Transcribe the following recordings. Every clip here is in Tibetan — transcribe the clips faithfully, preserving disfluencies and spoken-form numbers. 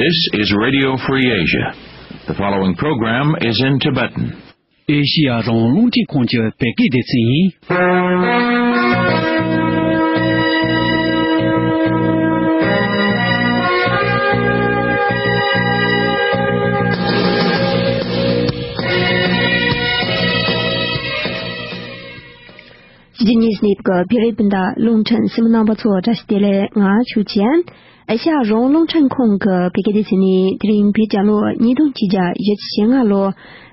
This is Radio Free Asia. The following program is in Tibetan. ཨེ་ཤི་ཡ་རང་དབང་རླུང་འཕྲིན་ཁང་གི་བོད་སྐད་སྡེ་ཚན་ཡིན། ཕྱི་རྒྱལ་ནས་གནས་པའི་བོད་རིགས་སྤུན་ཟླ་རླུང་འཕྲིན་གསན་མི་རྣམ་པ་ཚོ་བཀྲ་ཤིས་བདེ་ལེགས། ང་ཆོས་ཅན། ཨེ་ཤ་ཡ་རང་དབང་རླུང་འཕྲིན་ཁང་གི་བོད་སྐད་སྡེ་ཚན་ནས་དེ་རིང་བོད་རྒྱལ་ལོ་ཉིས་སྟོང་ཆིག་བརྒྱ་བཞི་བཅུ་ཞེ་ལྔ་ལོ་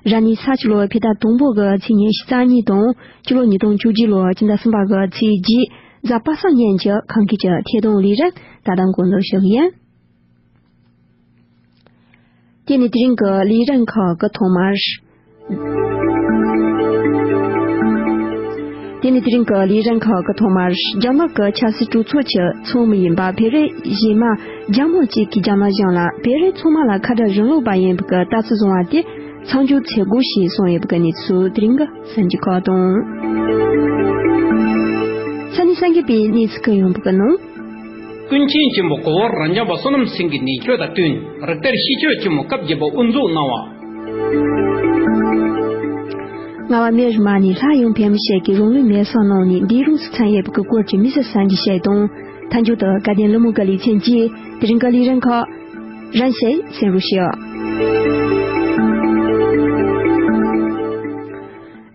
ར་ནི་ས་བྱི་ལོ་ཕྱི་ཟླ་དང་པོ་གི་ཚེས་ཉི་ཤུ་རྩ་གཉིས་དང་སྤྱི་ལོ་ཉིས་སྟོང་བཅུ་གཅིག་ལོ་སྤྱི་ཟླ་གསུམ་པ་གི་ཚེས་བརྒྱད་གཟའ་པ་སངས་ཉིན་གྱི་ཁམས་སྐད་ཀྱི་ཐད་གཏོང་ལས་རིམ་ད་ལྟ་འགོ་འཛུགས་ཞུ་གི་ཡིན། དེ་ནི་དེ་རིང་གི་ལས་རིམ་ཁག་གི་ཐོག་མར། དེ་ནི་དེ་རིང་གི་ལས་རིམ་ཁག་གི་ཐོག་མར། རྒྱ་ནག་གི་ཆབ་སྲིད་གྲོས་ཚོགས་ཀྱི་ཚོགས་མི་ཡིན་པ་བོད་རིགས་གཞས་མ་རྒྱལ་མོ་གཅིག་གིས་རྒྱ་ནག་གཞུང་ལ་བོད་རིགས་ཚང་མ་ལ་ཁ་བྲལ་རིང་ལུགས་པ་ཡིན་པའི་ལྟ་ཚུལ་བཟུང་བ་དེ་མཚམས་འཇོག་བྱེད་དགོས་ཞེས་གསུངས་ཡོད་པའི་གནས་ཚུལ་དེ་རིང་གི་གསར་འགྱུར་ཁག་དང་། ས་གནས་གསར་འགྱུར་པའི་གནས་ཚུལ་གྱི་ཡོང་འབབ་ཀྱི་ནང་། ཀུན་མཁྱེན་ཆེན་པོ་གུ་ཝར་རབ་འབྱམས་པ་བསོད་ནམས་སེང་གེའི་ནུས་ཆོས་དང་བསྟུན་རིགས་གཏེར་ཤེས་ཆོས་ཆེན་མོ་སྐབས་བརྒྱད་པ་དབུ་འཛུགས་གནང་བ། རྔ་བ་མི་རིགས་མ་ཎི་ལྷ་ཡང་བོད་མི་ཞིག་གིས་རང་ལུས་མེར་སྲེག་གནང་ནས་འདས་གྲོངས་སུ་ཚུད་ཡོད་པའི་སྐོར་གྱི་མི་སེར་གསར་འགྱུར་ཞིག་དང་། མཐའ་མཇུག་ཏུ་དགའ་ལྡན་ལྷ་མོ་གི་ལེ་ཚན་བཅས་དེ་རིང་གི་ལས་རིམ་ཁག་རིམ་བཞིན་གསན་རོགས་ཞུ།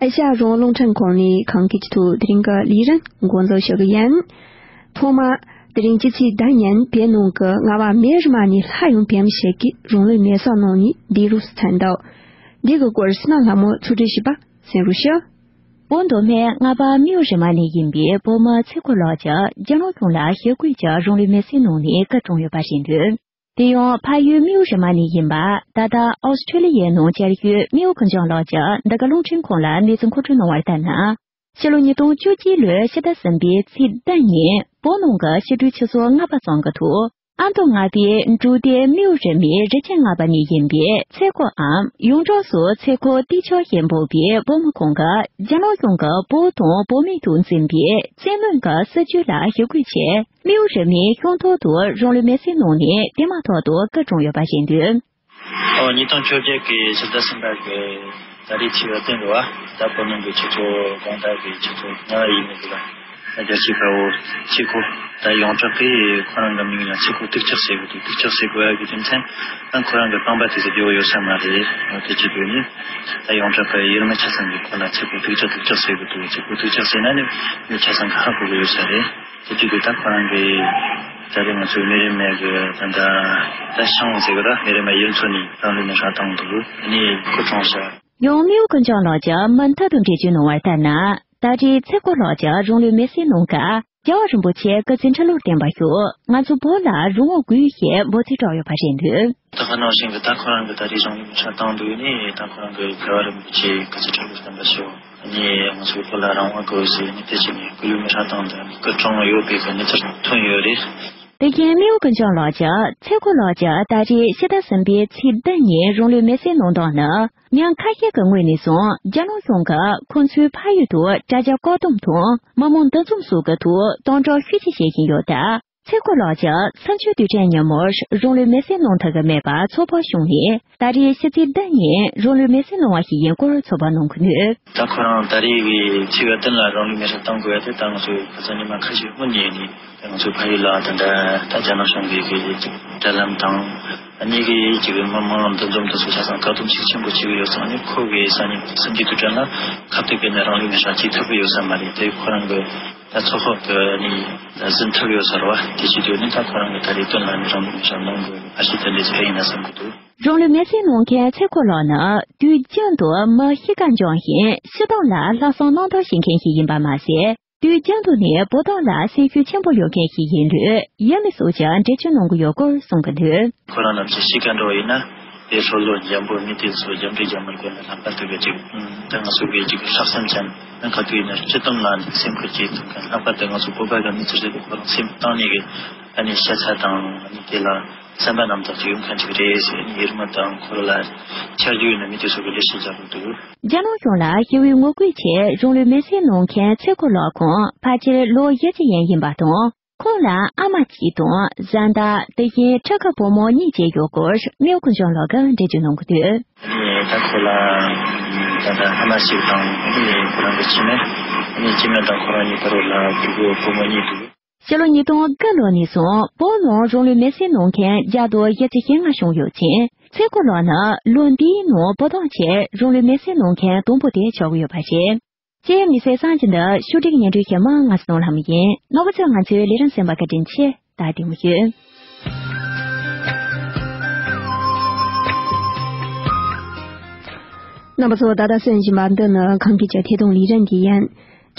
ཨེ་ཤ་ཡ་རང་དབང་རླུང་འཕྲིན་ཁང་ནས་ཁམས་སྐད་ཀྱི་ཐོག་དེ་རིང་གི་ལས་རིམ་འགོ་འཛུགས་ཞུ་གི་ཡིན། ཐོག་མར། དེ་རིང་སྤྱི་ཚེས་བདུན་ཉིན་བོད་ནང་གི་རྔ་བ་མི་རིགས་མ་ཎི་ལྷ་ཡང་བོད་མི་ཞིག་གིས་རང་ལུས་མེར་སྲེག་གནང་ནས་འདས་གྲོངས་སུ་ཚུད་འདུག་འདི་གི་སྐོར་བསོད་ནམས་ལྷ་མོ་ཚོགས་སྒྲིག་ཞུས་པ་གསན་རོགས་ཞུ། བོད་མདོ་སྨད་རྔ་བ་མི་རིགས་མ་ཎི་ཡིན་པའི་བོད་མི་ཚེ་འཁོར་ལགས་ཀྱིས་རྒྱ་ནག་གཞུང་ལ་ཞི་རྒོལ་གྱིས་རང་ལུས་མེར་སྲེག་གནང་ནས་སྐུ་གྲོངས་ཡོད་པ་རེད་འདུག་དེ་ཡང་ཕ་ཡུལ་སྨིའུ་རི་མ་ནས་ཡིན་པ་ད་ལྟ་ཨོ་སི་ཁྲུ་ལི་ཡའི་ནང་བཅའ་ཡོད་སྨིའུ་ཀུན་བྱང་ལགས་ཀྱིས་འདི་ག་རླུང་འཕྲིན་ཁང་ལ་གནས་ཚུལ་མཁོ་སྤྲོད་གནང་བར་ལྟར་ན། ཕྱི་ལོ་ཉིས་སྟོང་བཅུ་གཅིག་ལོའི་ཕྱི་ཟླ་གསུམ་པའི་ཚེས་བདུན་ཉིན་བོད་ནང་གི་ཕྱི་དྲོའི་ཆུ་ཚོད་ལྔ་པ་ཙམ་གྱི་ཐོག་ཨ་མདོ་རྔ་པའི་འབྲོག་སྡེ་སྨིའུ་རི་མའི་རི་ཆེན་ལྔ་པ་ནས་ཡིན་པའི་ཚེ་སྐོར་འམ་ཡོངས་གྲགས་སུ་ཚེ་སྐོར་ཏི་ཆོ་ཞེས་འབོད་པའི་བུ་མོ་ཁོང་གིས་རྒྱ་ནག་གཞུང་གིས་བོད་དང་བོད་མི་ཐོག་འཛིན་པའི་བཙན་གནོན་གྱི་སྲིད་བྱུས་ལ་ཞི་རྒོལ་ཆེད། སྨིའུ་རི་མའི་ཤིང་ཐོག་ཏུ་རང་ལུས་མེར་སྲེག་གནང་ནས་དེ་མ་ཐག་ཏུ་སྐུ་གྲོངས་ཡོད་པ་རེད་འདུག་ཨོ། ཉིས་སྟོང་བཅོ་བརྒྱད་ཀྱི་ཕྱི་ཟླ་གསུམ་པ་གི་ད་རེས་ཚེས་པ་བདུན་རེད་བ། ད་བོད་ནང་གི་ཆུ་ཚོད་དགོང་དག་གི་ཆུ་ཚོད་ལྔ་པ་ཡིན་ནི་འདུག་ལ། རྒྱལ་སྤྱིའི་དཔའ་བོ་ཚེ་སྐོར་ད་ཡོངས་གྲགས་ཀྱིས་ཁོ་རང་གི་མིང་ལ་ཚེ་སྐོར་ཏིག་ཅག་ཟེར་གི་འདུག་ཏིག་ཅག་ཟེར་དགོས་ཡ་གི་རྒྱུ་མཚན་ད་ཁོ་རང་གི་རྐང་པ་དེ་ཚོ་བདེ་བོ་ཡོད་ས་མ་རེད། འོ་དེ་ཅི་འདོད་ནི་ད་ཡོངས་གྲགས་ཀྱི་ཡུལ་མི་ཆ་ཚང་གིས་ཁོ་ལ་ཚེ་སྐོར་ཏིག་ཅག་ཏིག་ཅག་ཟེར་གི་འདུག་ཚེ་སྐོར་ཏིག་ཅག་ཟེར་ན་ནི་མི་ཆ་ཚང་གིས་ཧ་གོ་གི་ཡོད་ས་རེད། དེ་དུས་ཀྱི་ད་ཁོ་རང་གི་ད་རེས་ང་ཚོའི་མི་རིགས་མེད་གི་ད་ད་ད་ཤང་ཟེར་གི་ར་མི་རིགས་མེད་ཡུལ་ཚོ་ནས་རང་ལུས་མེ་སྲེག་བཏང་འདུག་ཨ་ནི་སྐུ་གྲོངས་ཤག་ཡང་སྨིའུ་ཀུན་བྱང་ལགས་ཀྱིས་མུ་མཐུད་དུ་འགྲེལ་བརྗོད་གནང་བར་ལྟར་ན། ད་རེས་ཚེ་སྐོར་ལགས་ཀྱིས་རང་ལུས་མེར་སྲེག་གནང་སྐབས་རྒྱལ་བ་རིན་པོ་ཆེ་སྐུ་ཚེ་ཁྲི་ལོར་བརྟན་པར་ཤོག་ང་ཚོ་བོད་ལ་རང་དབང་དགོས་ཞེས་འབོད་ཚིག་བསྒྲགས་ཡོད་པ་རེད་འདུག་ད་ག་ནང་བཞིན་གྱི་ད་ཁོ་རང་གི་ད་རེས་རང་ལུས་མེ་སྲེག་བཏང་འདུག་ནི་ད་ཁོ་རང་གི་རྒྱལ་བ་རིན་པོ་ཆེ་སྐུ་ཚེ་ཁྲི་ལོར་བརྟན་པར་ཤོག་ཨ་ནི་ང་ཚོའི་བོད་ལ་རང་དབང་དགོས་ཟེར་ནས་དེ་བྱས་ནས་སྐུ་ལུས་མེ་སྲེག་བཏང་འདུག་སྐུ་གྲོངས་ཡོད་པའི་གི་གནས་ཚུལ་ཐོན་ཡོད་རེད། དེ་བཞིན་སྨིའུ་ཀུན་བྱང་ལགས་ཀྱིས་ཚེ་སྐོར་ལགས་ཀྱིས་ད་རེས་ཕྱི་ཟླ་གསུམ་པའི་ཚེས་བདུན་ཉིན་རང་ལུས་མེར་སྲེག་གནང་སྟངས་ནི་ཉིན་ཁ་ཤས་ཀྱི་སྔོན་ནས་བཟུང་རྒྱ་ནག་གཞུང་གིས་ཁོང་ཚོའི་ཕ་ཡུལ་དུ་དྲ་རྒྱ་བཀག་སྡོམ་དང་མི་མང་འདུ་འཛོམས་སོགས་ཀྱི་ཐོག་གཏོང་གྲབས་ཤུགས་ཆེ་བྱེད་བཞིན་ཡོད་སྟབས། ཚེ་སྐོར་ལགས་ཀྱིས་གསུམ་བཅུའི་དུས་དྲན་ཉིན་མོར་རང་ལུས་མེར་སྲེག་གནང་ཐུབ་ཀྱི་མེད་པར་ཚོར་བ་བྱུང་ནས་ད་རེས་ཕྱི་ཚེས་བདུན་ཉིན་རང་ལུས་མེར་སྲེག་གནང་བ་ཞིག་ཡིན་སྐོར་ཚོར་བ་གནང་གི་འདུག་ད་ཁོ་རང་ད་རེས་ཀྱི་ཚེས་པ་བདུན་ལ་རང་ལུས་མེར་སྲེག་བཏང་དགོས་ཡ་དེ་ད་ང་ཚོས་ཁ་སང་ཉི་མ་ཁ་ཤས་སྔོན་ནས་ནི་ད་ང་ཚོའི་ཕ་ཡུལ་ལ་ད་ལྟ་ད་རྒྱ་ནག་གཞུང་གི་གི་དྲ་ལམ་དང་ཨ་ནི་གི་ཅིག་མི་མང་འདུ་འཛོམས་དེ་ཚོ་ཆ་ཚང་བཀག་སྡོམ་ཤུགས་ཆེན་པོ་བྱེད་ཀྱི་ཡོད་ཙང་ནི་ཁོ་གི་ས་ཉིན་སུམ་ཅུ་དུས་དྲན་ལ་ཁ་གཏད་བྱས་ནས་རང་ལུས་མེར་སྲེག་བྱེད་ཐུབ་ཀྱི་ཡོད་ས་མ་རེད། དེ་ཁོ་རང་གི་ད་ཚོགས་ཁག་གི་ནི་ད་ཟིན་ཐུབ་ཡོད་ས་རེད་བ། དེ་བྱེད་དུས་ནི་ད་ཁོ་རང་གི་ད་རེས་བདུན་ལ་ནི་རང་ལུས་མེར་སྲེག་གནང་དགོས་ཨ་ཞིག་དེ་འདྲ་ཞིག་ཡིན་ན་བསམ་གྱི་འདུག་རང་ལུས་མེར་སྲེག་གནང་མཁན་ཚེ་སྐོར་ལགས་ནི་དུས་རྒྱུན་དུ་མི་གཤིས་ཀ་འཇམ་ཞིང་སྤྱིར་བཏང་ལ་ལྷག་བསམ་རྣམ་དག་བྱེད་མཁན་ཞིག་ཡིན་པ་མ་ཟད། དུས་རྒྱུན་དུ་ནི་བོད་དོན་ལ་སེམས་ཤུགས་ཆེན་པོ་ཡོད་མཁན་ཞིག་ཡིན་ལུགས་ཡུལ་མི་སོགས་ཀྱིས་འགྲེལ་བརྗོད་གནང་གི་ཡོད་སྐོར་གསུང་གི་འདུག་ཁོ་རང་རྣམས་ཀྱི་གཤིས་ཀ་འདྲ་བ་ཡིན་ན་དེ་ལྷོད་ལྷོད་འཇམ་པོ་མི་དེ་ཚོ་རྒྱབ་འདྲེ་རྒྱབ་མར་བཀོད་ནས་ལྷག་པར་དུ་གི་ཅིག་ད་ང་ཚོ་གི་ཅིག་ལྷག་བསམ་ཅན་ན་ག་དུས་ཡིན་ན་སྤྱིར་བཏང་ལ་ནི་སེམས་ཁུར་གྱིས་ཐུབ་མཁན་ལྷག་པར་དུ་ང་ཚོ་བོད་པ་གི་མི་ཚོ་ཟེར་དུས་ཁོ་རང་སེམས་གཏིང་ནས་གི་ཨ་ནི་ཤ་ཚ་དང་ཨ་ནི་དེ་ལ་བསམ་པ་རྣམ་དག་ཅིག་ཡོང་མཁན་ཅིག་རེད་ཟེར་ནས་ཡུལ་མི་དང་འཁོར་ལ་ཆ་རྒྱུས་ཡོད་ན་མི་དེ་ཚོ་གི་ལས་བྱེད་རྒྱག་གི་འདུག་རྒྱ་ནག་གཞུང་ལ་ཞི་བའི་ངོ་རྒོལ་ཆེད་རང་ལུས་མེར་སྲེག་གནང་མཁན་ཚེ་སྐོར་ལགས་ཁོང་ཕལ་ཆེར་ལོ་བཞི་བཅུ་ཡན་ཡིན་པ་དང་ ཁོང་ལ་ཨ་མ་གཅིག་དང་བཟའ་ཟླ་དེ་བཞིན་ཕྲུ་གུ་བུ་མོ་གཉིས་བཅས་ཡོད་སྐོར་རྨེའུ་ཀུན་བཟང་ལགས་ཀྱིས་འགྲེལ་བརྗོད་གནང་གི་འདུག། ད་ཁོ་ལ་ད་ལྟ་ཨ་མ་ཞིག་དང་ཁོ་རང་གི་སྐྱེ་དམན། ཨ་ནི་སྐྱེ་དམན་དང་ཁོ་རང་གཉིས་ད་རུང་ལ་ཕྲུ་གུ་བུ་མོ་གཉིས་འདུག། ཕྱི་ལོ་ཉིས་སྟོང་དགུ་ལོ་ནས་བཟུང་བོད་ནང་རང་ལུས་མེར་སྲེག་གནང་མཁན་བརྒྱ་དང་བཞི་བཅུ་ཞེ་ལྔ་བྱུང་ཡོད་ཅིང་། ཚེ་འཁོར་ལགས་ནི་ལོ་འདིའི་ནང་བོད་ཐོག་ཆེད་རང་ལུས་མེར་སྲེག་གནང་མཁན་དང་པོ་དེ་ཆགས་ཀྱི་ཡོད་པ་རེད། སྤྱིར་དམིགས་བསལ་གསར་འགྱུར་འདི་ཕྱོགས་སྒྲིག་སྙན་སྒྲོན་ཞུ་མི་ང་ཚོ་ནོར་ལྷ་མོ་ཡིན། རྣམ་པ་ཚོས་ང་ཚོའི་ལས་རིམ་གསན་པར་བཀའ་དྲིན་ཆེ། ད་དེ་མོ་ཡོད། རྣམ་པ་ཚོ་ད་ལྟ་གསན་བཞིན་པ་འདི་ནི་ཁམས་སྐད་ཀྱི་ཐད་གཏོང་ལས་རིམ་དེ་ཡིན།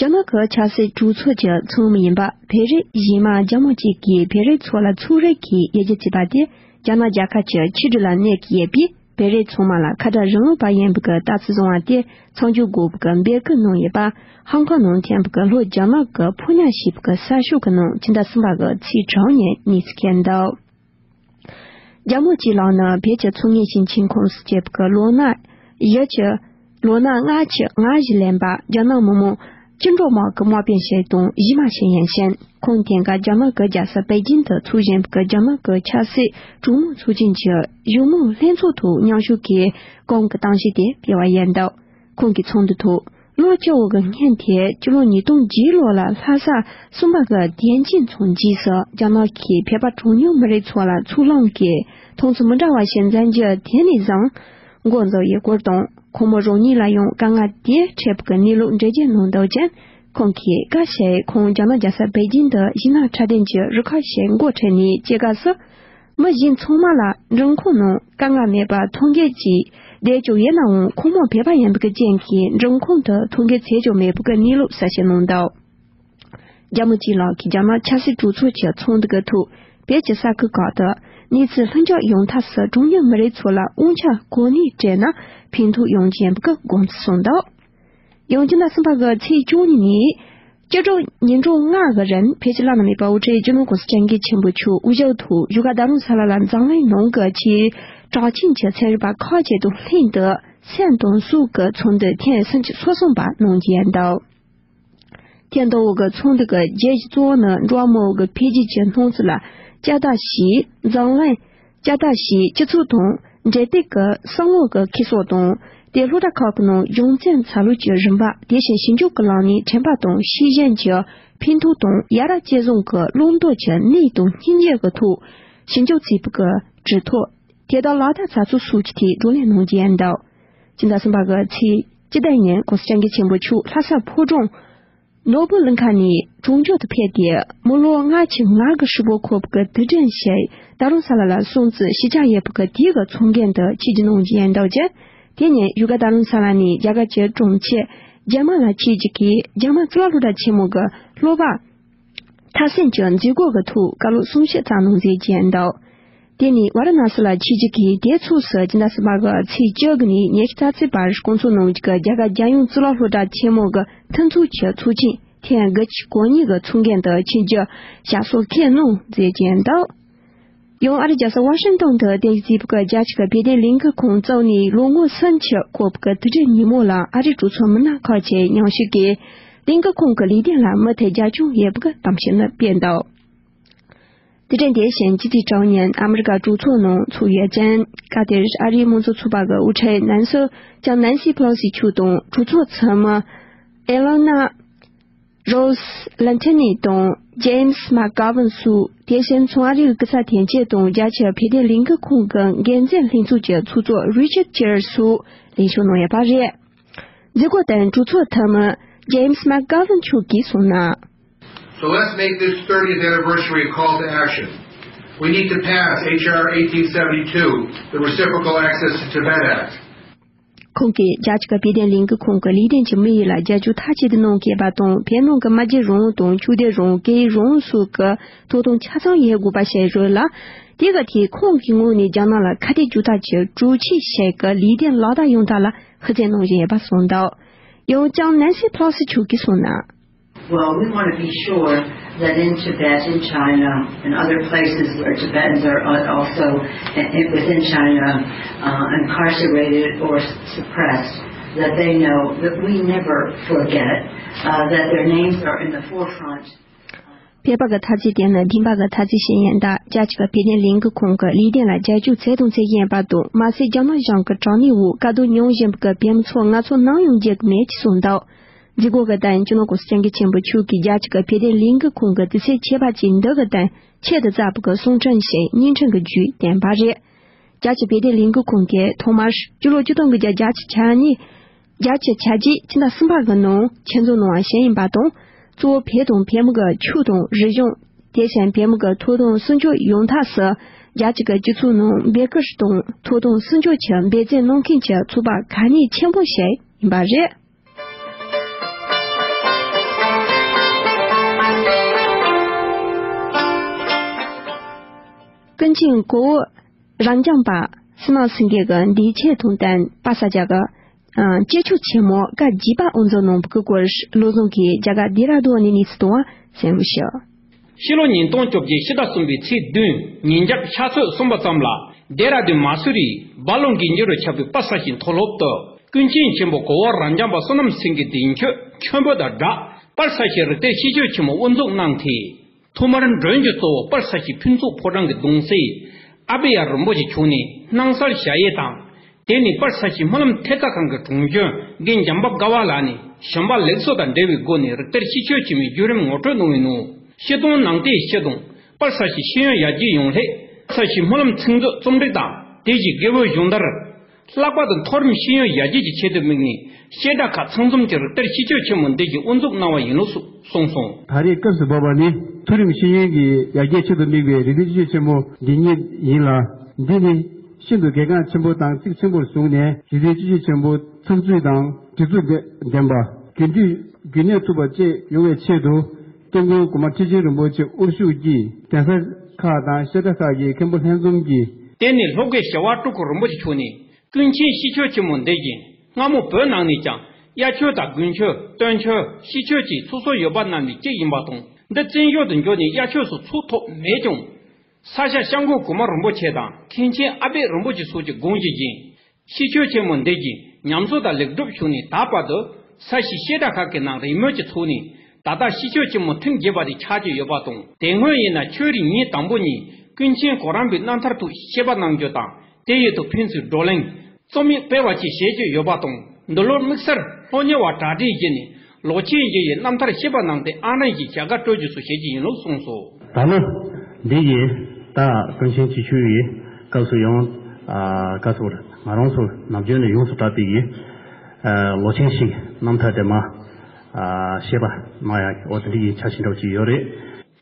རྒྱ་ནག་གི་ཆབ་སྲིད་གྲོས་ཚོགས་ཀྱི་ཚོགས་མི་ཡིན་པ་བོད་རིགས་གཞས་མ་རྒྱ་མོ་གཅིག་གིས་བོད་རིགས་ཚོ་ལ་ཚོང་རེས་ཀྱི་ཡི་གེ་བྲིས་པ་དེ། རྒྱ་ནག་རྒྱལ་ཁབ་ཀྱི་ཕྱི་དྲིལ་ལ་གནས་ཀྱི་ཡོད་པས། བོད་རིགས་ཚང་མ་ལ་ཁ་བྲལ་རིང་ལུགས་པ་ཡིན་པའི་གི་ལྟ་ཚུལ་བཟུང་བ་དེ་མཚམས་འཇོག་དགོས་པའི་གི་འབོད་སྐུལ་གནང་ཡོད་པ། ཧང་ཀོང་ནང་ཐོན་པའི་གི་ལྷོ་རྒྱ་ནག་གི་ཕོ་ཉ་ཞེས་པའི་གི་གསར་ཤོག་གི་ནང་སྤྱི་ཟླ་གསུམ་པ་གི་ཚེས་དྲུག་ཉིན་གནས་ཚུལ་སྐྱེལ་འདུག། རྒྱ་མོ་གཅིག་ལགས་ནི་བོད་ཀྱི་ཚོང་གཉེར་ཞིང་ཆེན་ཁོངས་སུ་སྐྱེས་པའི་གི་ལོ་ན་བཞི་བཅུ། ལོ་ན་ལྔ་བཅུ་ང་བཞི་ལོན་པ་རྒྱ་ནག་མི་དམངས་བཅིངས་འགྲོལ་དམག་གི་དམག་དཔོན་ཞིག་དང་གཞས་མ་ཞིག་ཡིན་ཞིང་། ཁོང་དེང་སྐབས་རྒྱ་ནག་གི་རྒྱལ་ས་པེ་ཅིང་དུ་འཚོགས་བཞིན་པའི་རྒྱ་ནག་གི་ཆབ་སྲིད་གྲོས་མོལ་ཚོགས་ཆེན་གྱི་བཞུགས་མོལ་ལྷན་ཚོགས་ཐོག་མཉམ་ཞུགས་ཀྱིས་ཁོང་གི་གཏམ་བཤད་དེ་སྤེལ་བ་ཡིན་འདུག། ཁོང་གིས་ཚོགས་འདུ་ཐོག་ལོ་བཅུ་བོ་གི་སྔོན་དེ་སྤྱི་ལོ་ཉིས་སྟོང་བརྒྱད་ལོ་ལ་ལྷ་ས་གསུམ་པ་གི་བདེ་སྐྱིད་ཚང་རྗེས་སུ་རྒྱ་ནག་གིས་བོད་པ་གྲངས་ཉུང་མི་རིགས་ཚོ་ལ་ཚུར་ལངས་ཀྱི་མཐོང་ཚུལ་མི་འདྲ་བ་ཞིག་འཛིན་རྒྱུ་དེ་ནས་བཟུང་འགོ་འཛུགས་ཡོད་སྐོར་དང་། ཁོང་མོ་རང་ཉིད་ལ་ཡང་དཀའ་ངལ་དེ་འཕྲད་པའི་གནས་ལུགས་འགྲེལ་བརྗོད་གནང་འདུག་ཅིང་། ཁོང་གིས་སྐབས་ཤིག་ཁོང་རྒྱ་ནག་རྒྱལ་ས་པེ་ཅིང་དུ་གཞས་སྣ་འཁྲབ་སྟོན་གྱི་རུ་ཁག་ཞིག་འགོ་ཁྲིད་ནས་སྐྱེས་སྐབས་སུ། མི་གཞན་ཚང་མ་ལ་མགྲོན་ཁང་ནང་དཀའ་ངལ་མེད་པར་ཐོན་སྐྱེད་ཀྱིས་བསྡད་ཀྱང་ཡིན་ནའང་ཁོང་མོ་བོད་པ་ཡིན་པའི་རྐྱེན་གྱིས་མགྲོན་ཁང་དུ་ཐོན་སྐྱེད་བྱེད་ཀྱང་མེད་པའི་གནས་ལུགས་གསལ་བཤད་གནང་འདུག། རྒྱ་མོ་གཅིག་ལགས་ཀྱིས་རྒྱ་ནག་ཆབ་སྲིད་གྲོས་ཚོགས་ཀྱི་ཚོགས་འདུ་གི་ཐོག་བོད་ཀྱི་ས་ཁུལ་ཁག་ཏུ་གནས་ཚུལ་ལྷིང་འཇགས་ཡོང་ཐབས་སུ་གྲངས་ཉུང་མི་རིགས་ཚོ་ལ་དབང་ཆ་གོ་གནས་སྤྲད་ན་ཕན་ཐོགས་ཡོང་རྒྱུ་ཡིན་པའི་དགོངས་ཚུལ་གསུངས་འདུག། ཡང་སྤྱི་ཟླ་གསུམ་པ་གི་ཚེས་བཅུ་གཉིས་ཉིན། སྤྱི་ཟླ་ཉིན་གྲངས་ལྔ་གི་རིང་བོད་ཀྱི་བླ་ན་མེད་པ་དབུ་ཁྲིད་སྤྱི་ནོར་༸གོང་ས་༸སྐྱབས་མགོན་ཆེན་པོ་མཆོག་དབུ་ཞུགས་ཐོག་བཞུགས་སྒར་རྡ་རམ་ས་ལ་ལ་འཛམ་གླིང་ནང་གི་ཆེས་གྲགས་ཅན་གྱི་ཚན་རིག་པ་ཁག་ཅིག་དང་ལྷན་དུ་སེམས་དང་སྲོག་གི་ཚོགས་འདུ་ཐེངས་སུམ་ཅུ་སོ་གསུམ་པ་གནང་རྒྱུ་ཡིན་འདུག། ཐེངས་འདི་བོ་གི་ཚོགས་འདུ་གི་བརྗོད་གཞི་གཙོ་བོ་ནི་འགྲོ་བ་མིའི་གི་འཕེལ་རྒྱས་ཀྱི་སྣང་ཚུལ་ལ་བསྐྱར་ལྟ་ཞུས། འཛམ་གླིང་བསྐྱར་ལྟ་ཞུས། སྤྱི་ཚོགས་དང་འབྲེལ་གཏུག་གི་བསམ་བློ་གི་འཁྱེར་སོ་དང་། དེ་སློབ་གྲྭ་ཁག་གི་ནང་སྦྱོང་ཚན་འཚོལ་སློབ་ཀྱི་རིམ་པ། དེ་བཞིན་ཞིབ་འཇུག་གི་ལམ་ནས་དྲན་པ་དང་ཤེས་བཞིན་གྱི་ཕན་ཐོགས་དང་ཡ་རབས་བརྩེ་གཟུང་གི་བླང་དོར་གྱི་གནས་དང་སྙིང་རྗེ་གི་ཐོག་ཞིབ་འཇུག་བྱས་པའི་གི་གྲུབ་ཐོབ། དེ་དག་ལག་བསྟར་ཚགས་ཚུད་སོགས་ཀྱི་ཐད་བགྲོ་གླེང་གནང་རྒྱུ་ཡིན་འདུག། སྤྱི་ཟླ་གསུམ་པ་གི་ཚེས་བཅུ་བདུན་ཉིན་༸གོང་ས་༸སྐྱབས་མགོན་ཆེན་པོ་མཆོག་ལྷ་ས་ཕོ་བྲང་ནོར་བུ་གླིང་ཁ་ནས་གྲོང་ཆོག་ཏུ་ཕེབས་ཏེ། མི་ལོ་ལྔ་བཅུ་ང་གི་ཧྲིལ་པོ་འཁོར་བའི་དུས་དྲན་ཞིག་རྡ་རམ་ས་ལ་ལ་སྲུང་བརྩི་ཞུ་འཆར་ཡོད་པའི་དེའི་གི་ཚོགས་འགན་དུ་ཆིབས་བསྒྱུར་གནང་རྒྱུ་ཡིན་འདུག་ཅིང་། དེ་ཉིན་བཞུགས་སྒར་རྡ་རམ་ས་ལ་ནས་རྒྱ་གར་གྱི་གྲོང་ཁྱེར་རྒྱ་མ་ལ་ཆིབས་བསྒྱུར་གྱིས་རྒྱ་མ་གཙུག་ལག་སློབ་གྲྭ་ཆེན་མོ་གི་སློབ་པ་མཐར་སོན་གྱི་མཛད་སྒོ་གི་ཐོག་བཀའ་སློབ་གསུང་བཤད་གནང་མཛད་རྒྱུ་ཡིན་འདུག། དེ་ནས་ཝཱ་ར་ཎ་སི་ལ་ཆིབས་བསྒྱུར་གྱིས་དེ་ཚོགས་སུ་སྤྱི་ཟླ་གསུམ་པ་གི་ཚེས་བཅུ་དགུ་ནས་ཉི་ཤུ་རྩ་གཅིག་བར་སྐོང་ཚོགས་གནང་རྒྱུ་གི་རྒྱ་གར་རྒྱལ་ཡོངས་གཙུག་ལག་སློབ་གྲྭ་ཆེན་མོ་གི་མཐུན་ཚོགས་ཀྱི་ཚོགས་ཆེན་ཐེངས་དགུ་བཅུ་གོ་གཉིས་ཀྱི་ཚོགས་འགན་དུ་ཆིབས་བསྒྱུར་ཞབས་སོར་འཁོད་གནང་མཛད་རྒྱུ་ཡིན་འདུག། ཡང་ཨ་རིའི་རྒྱལ་ས་ཝ་ཤིང་ཏོན་དུ་རྟེན་གཞི་བྱས་པའི་རྒྱལ་སྤྱི་གི་བོད་དོན་ལས་འགུལ་ཁང་བཙུགས་ནས་ལོ་ངོ་སུམ་ཅུ་འཁོར་བའི་དུས་དྲན་ཉིན་མོ་ལ་ཨ་རིའི་གྲོས་ཚོགས་མི་སྣ་ཁག་ཅིག་མཉམ་ཞུགས་ཀྱིས་ལས་འགུལ་ཁང་གི་ལས་དོན་ལ་མུ་མཐུད་རྒྱབ་སྐྱོར་ཡོད་པའི་གཏམ་བཤད་ནི་སྤེལ་འདུག། དེ་དྲན་དེ་བཞིན་སྤྱི་ཚེས་དྲུག་ཉིན་ཨ་མི་རི་ཀ་གྲོས་ཚོགས་ནང་ཚོགས་ཡོད་ཅིང་། སྐབས་དེར་ཨ་རིའི་དམངས་གཙོ་ཚོགས་པ་གི་དབུ་ཁྲིད་ནན་སི་ལྕམ་ནན་སི་ཕེ་ལོ་སི་མཆོག་དང་གྲོས་ཚོགས་འཐུས་མི་ཨེ་ལེ་ན་རོས་ལན་ཐི་ནི་དང་ཇེམ་སི་མེག་གྷ་ཝན་སོགས། དེ་བཞིན་མཚོ་ཨ་རིའི་གི་ས་ཐེན་ཅེ་དང་རྒྱ་ཆེ་བོད་དོན་ལས་འགུལ་ཁང་གི་འགན་འཛིན་ལྷན་ཚོགས་ཀྱི་ཚོགས་གཙོ་རི་ཆར་ཅེར་སོགས་ལེགས་བཅོས་གནང་ཡོད་པ་རེད། མཛད་སྒོ་དེར་གྲོས་ཚོགས་འཐུས་མི་ཇེམ་སི་མེག་གྷ་ཝན་མཆོག་གིས་གསུངས་ན། So let's make this thirtieth anniversary a call to action. We need to pass H R eighteen seventy-two, the Reciprocal Access to Tibet Act. ཁོང་གིས་རྒྱ་ཆེ་གི་བོད་དོན་ལས་འགུལ་ཁང་གི་ལས་དོན་གྱི་དམིགས་ཡུལ་ལ་རྒྱབ་སྐྱོར་མཐའ་གཅིག་ཏུ་གནང་དགོས་པ་དང་། བོད་ནང་གི་མ་རྒྱལ་རང་དབང་དང་། ཆོས་དད་རང་དབང་། སྐད་ཡིག་རང་དབང་སོགས་ཀྱི་ཐོབ་ཐང་ཆ་ཚང་ཡོད་དགོས་པ་ཞིག་རེད་ལ། དེ་ག་དེ་ཁོང་གི་ངོས་ནས་རྒྱ་ནག་ལ་ཁ་གཏད་གཅོག་ཐབས་ཀྱི་གྲོས་ཆོད་ཞིག་གི་ལས་དོན་ལག་བསྟར་ཡོང་ཐབས་ལ་ཧུར་བརྩོན་གནང་བཞིན་ཡོད་པ་གསུངས་འདུག། ཡང་ལྕམ་ནན་སི་ཕེ་ལོ་སི་མཆོག་གིས་གསུངས་ན། Well, we want to be sure that in Tibet, in China, and other places where Tibetans are uh, also i- i- within China uh, incarcerated or s- suppressed, that they know that we never forget, uh, that their names are in the forefront. བོད་པ་གི་འཐབ་རྩོད་དེ་ནི་དེང་པ་གི་འཐབ་རྩོད་ཞིག་ཡིན་ད། རྒྱ་ཆེ་གི་བོད་དོན་ལས་འགུལ་ཁང་གི་ལས་དོན་ལ་རྒྱབ་སྐྱོར་བྱས་དང་བྱེད་བཞིན་པ་དང་། མ་ཟད་རྒྱ་ནག་གཞུང་གི་དྲག་གནོན་འོག་དཀའ་སྡུག་མྱོང་བཞིན་པའི་བོད་མི་ཚོ་ང་ཚོ་ནམ་ཡང་འགྱུར་གི་མེད་ཅེས་གསུངས་འདུག། མཛད་སྒོ་གི་སྟེང་སྤྱི་ནོར་༸གོང་ས་༸སྐྱབས་མགོན་ཆེན་པོ་མཆོག་གིས་རྒྱ་ཆེ་གི་བོད་དོན་ལས་འགུལ་ཁང་གི་དུས་ཚོད་ཁྱད་པར་ཅན་འདི་གི་སྟེང་ཆེད་དུ་བསྩལ་བའི་གསུང་འཕྲིན་ཞིག་བརྙན་འཕྲིན་གྱི་བརྒྱུད་བསྟན་པ་རེད། རྒྱ་ཆེ་བོད་དོན་ལས་འགུལ་ཁང་གིས་ཐོག་མར་སྤྱི་ལོ་ཆིག་སྟོང་དགུ་བརྒྱ་བརྒྱད་ཅུ་གྱ་གཉིས། བརྒྱད་ཅུ་གྱ་བརྒྱད་ཕྱི་ཟླ་གསུམ་པ་གི་ནང་ཆེད་འཛུགས་གནང་བ་ཞིག་ཡིན་པ་དང་། གཙོ་བོ་བོད་དང་བོད་མི་གི་ཆོས་དང་རིག་གཞུང་། དེ་བཞིན་བོད་མི་གི་ཐོབ་ཐང་སྲུང་སྐྱོབ་ཡོང་ཐབས་སུ་རྒྱ་ཆེ་གི་སྤྱི་ཚོགས་ནང་འབོད་སྐུལ་དང་ཐོབ་ཐང་སྲུང་སྐྱོབ་ཆེད་འབད་བརྩོན་གནང་མཁན་གྱི་ཚོགས་པ་གལ་གནད་ཆེན་པོ་ཞིག་ཡིན་པ་རེད། ཀུན་མཁྱེན་གོ་བོ་རབ་འབྱམས་པ་བསོད་ནམས་སེང་གེ་གི་འདས་མཆོད་དང་བསྟུན་པ་ས་རྒྱ་གི་ཨ་སྤྱི་ཁྱབ་ཆེན་མོ་སྐབས་བརྒྱད་པ་དབུ་འཛུགས་གནང་བའི་སྐོར་བློ་བཟང་གིས་རྒྱ་གར་ལྡེ་ར་ལྡུན་ནས་གནས་ཚུལ་བཏང་བ་གསན་རོགས་ཞུ། ཕྱི་ལོ་ཉིས་སྟོང་བཅོ་བརྒྱད་ཕྱི་ཟླ་གསུམ་པའི་ཚེས་བདུན་ཉིན་རྒྱབ་ཤར་ཚོད་གསུམ་པ་ཙམ་ལ་ལྡེ་ར་ལྡུན་མ་སུ་རིའི་སྦ་ལོང་གི་འགྱུར་རུ་ཁྱབ་པའི་པ་ས་ཞིང་མཐོ་སློབ་ཏུ་ཀུན་མཁྱེན་ཆེན་པོ་གོ་བོ་རབ་འབྱམས་པ་བསོད་ནམས་སེང་གེ་འདས་མཆོད་མཆོད་འབུལ་དང་སྦྲགས་པར་ས་ཞིང་རིག་གཏེར་ཤེས་བྱའི་ཆེན་མོ་དབུ་འཛུགས་གནང་སྟེ། ཐོག་མར་མགྲོན་གྱི་གཙོ་བོ་པར་ས་ཞིང་ཕུན་ཚོགས་ཕོ་བྲང་གི་གདུང་སྲས་ཨ་བེ་ཡ་རིན་པོ་ཆེ་མཆོག་ནས་སྣང་གསལ་ཞལ་དབྱེ་དང་། དེ་ནས་པར་ས་ཞིང་སྨོན་ལམ་ཐེབས་རྩ་ཁང་གི་དྲུང་གཞོན་རྒན་འཇམ་དཔལ་དགའ་བ་ལགས་ནས་ཞིང་པ་ལེགས་གསོ་དང་འབྲེལ་བའི་སྒོ་ནས་རིག་གཏེར་ཤེས་བྱའི་ཆེན་མོའི་བརྒྱུད་རིམ་ངོ་སྤྲོད་གནང་བའི་ནང་། སྤྱིར་བཏང་ནང་བསྟན་སྤྱི་དང་པར་ས་ཞིང་ཤེས་ཡོན་ཡར་རྒྱས་ཡོང་སླད་པར་ས་ཞིང་སྨོན་ལམ་ཚིག་མཛོད་རྩོམ་སྒྲིག་དང་དེ་བཞིན་དགེ་བའི་སྦྱོང་བརྡར། ལྷག་པར་དུ་མཐོ་རིམ་ཤེས་ཡོན་ཡར་རྒྱས་ཀྱི་ཆེད་དུ་དམིགས་ནས་བཤད་གྲྭ་ཁག་ཚང་འཛོམས་ཀྱི་རིག་གཏེར་ཤེས་བྱའི་ཆེན་མོ་འདི་བཞིན་དབུ་འཛུགས་གནང་བ་ཡིན་ལུགས་སུ་གསུངས་སོང་། ད་རེས་སྐབས་སུ་བབས་པ་ནི་མཐོ་རིམ་ཤེས་ཡོན་གྱི་ཡར་རྒྱས་ཆེད་དུ་དམིགས་པའི་རིག་གཏེར་ཤེས་བྱའི་ཆེན་མོ་འདི་ཉིད་ཡིན་ལ། འདི་ནི་ཤིན་ཏུ་གལ་འགངས་ཆེན་པོ་དང་གཙིགས་ཆེན་པོར་བཟུང་ནས་རིག་གཏེར་ཤེས་བྱའི་ཆེན་མོ་ཚགས་ཚུད་དང་དྲི་ཚུལ་ལྡན་པ། རྒྱུན་མཐུད་རྒྱུན་གནས་ཐུབ་པ་བཅས་ཡོང་བའི་ཆེད་དུ། སྐྱབས་མགོན་གོང་མ་ཁྲི་ཆེན་རིན་པོ་ཆེ་དབུ་བཞུགས་ཀྱིས་གདན་ས་ཁག་དང་བཤད་གྲྭ་ཁག་གི་མཁན་པོ་ལྷན་འཛོམས་ཀྱིས། དེ་ནས་ལྷོ་དགེ་ཞི་བ་སྤྲུལ་སྐུ་རིན་པོ་ཆེ་མཆོག་ནས། ཀུན་མཁྱེན་ཤེས་བྱའི་ཆེན་མོ་འདི་བཞིན་སྔ་མོ་བོད་ནང་ནས་ཀྱང་དབྱར་ཆོས་དང་དགུན་ཆོས་སྟོན་ཆོས་ཤིས་ཆོས་བཅས་ཚུགས་སྲོལ་ཡོད་པ་རྣམས་ལས་གཅིག་ཡིན་པ་དང་། འདི་བཙན་བྱོལ་དུ་འབྱོར་ནས་དབྱར་ཆོས་སུ་ཚུགས་ཐུབ་མེད་ཀྱང་། ས་སྐྱ་སྐྱབས་མགོན་གོང་མ་རིན་པོ་ཆེ་དང་མཁན་ཆེན་ཨ་པད་རིན་པོ་ཆེ་སོགས་ཀྱི་དགོངས་གཞི་བཞིན། ཤིས་ཆོས་ཆེན་མོ་འདི་བཞིན་ཉམས་གསོ་དང་ལེགས་གྲུབ་བྱུང་ནས་ད་བར་དུ་ས་ཞིང་བཤད་གྲྭ་ཁག་གི་ནང་རེས་མོས་ཀྱིས་ཚུགས་ནས། ད་ལྟ་ཤིས་ཆོས་ཆེན་མོ་ཐེངས་བརྒྱད་པ་དེ་ཆགས་ཀྱི་ཡོད་པ་དང་། དེ་སྔོན་ཡིན་ན་ཆོས་རིག་ཉིན་དང་པོ་ཉིན་ཀུན་མཁྱེན་གོ་རམས་པའི་རྣམ་ཐར་ཐོག་བཤད་པ་གནང་རྒྱུ་དང་། དེ་ཡི་ཐོག་ཕན་ཚུན་བགྲོ་གླེང་། རྩོམ་ཡིག་སྤེལ་བ་བཅས་བྱེད་ཀྱི་ཡོད་པ་དང་། འདི་ལོར་དམིགས་བསལ་སློབ་གཉེར་བ་གྲ་སྒྲིག་བགྱིས་ནས་ལོ་ཆེན་བཞི་ཡི་རྣམ་ཐར་བཤད་པ་གནང་སྟེ་ཨང་རིམ་བཞིན་བྱ་དགའ་སྤྲོད་རྒྱུ་སོགས་བྱེད་ཀྱི་ཡིན་ལུགས་གསུངས་སོ། ད་ལོ་འདི་ཡི་ད་ཀུན་མཁྱེན་ཆེ་ཆུང་ཡི་སྐབས་སུ་ཡང་ཨ་བཀའ་ཟུར་ང་རང་ཚོ་ནམ་རྒྱུན་ནས་ཡོངས་སུ་གྲགས་པའི་ཡི་ཨ་ལོ་ཆེན་ཞིག་རྣམ་ཐར་དེ་མ་ཨ་བཤད་པ་གནང་ཡག་གི་འོ་དེ་འདྲ་ཡི་འཆར་གཞི་འདྲ་བོ་ཅིག་ཡོད་རེད།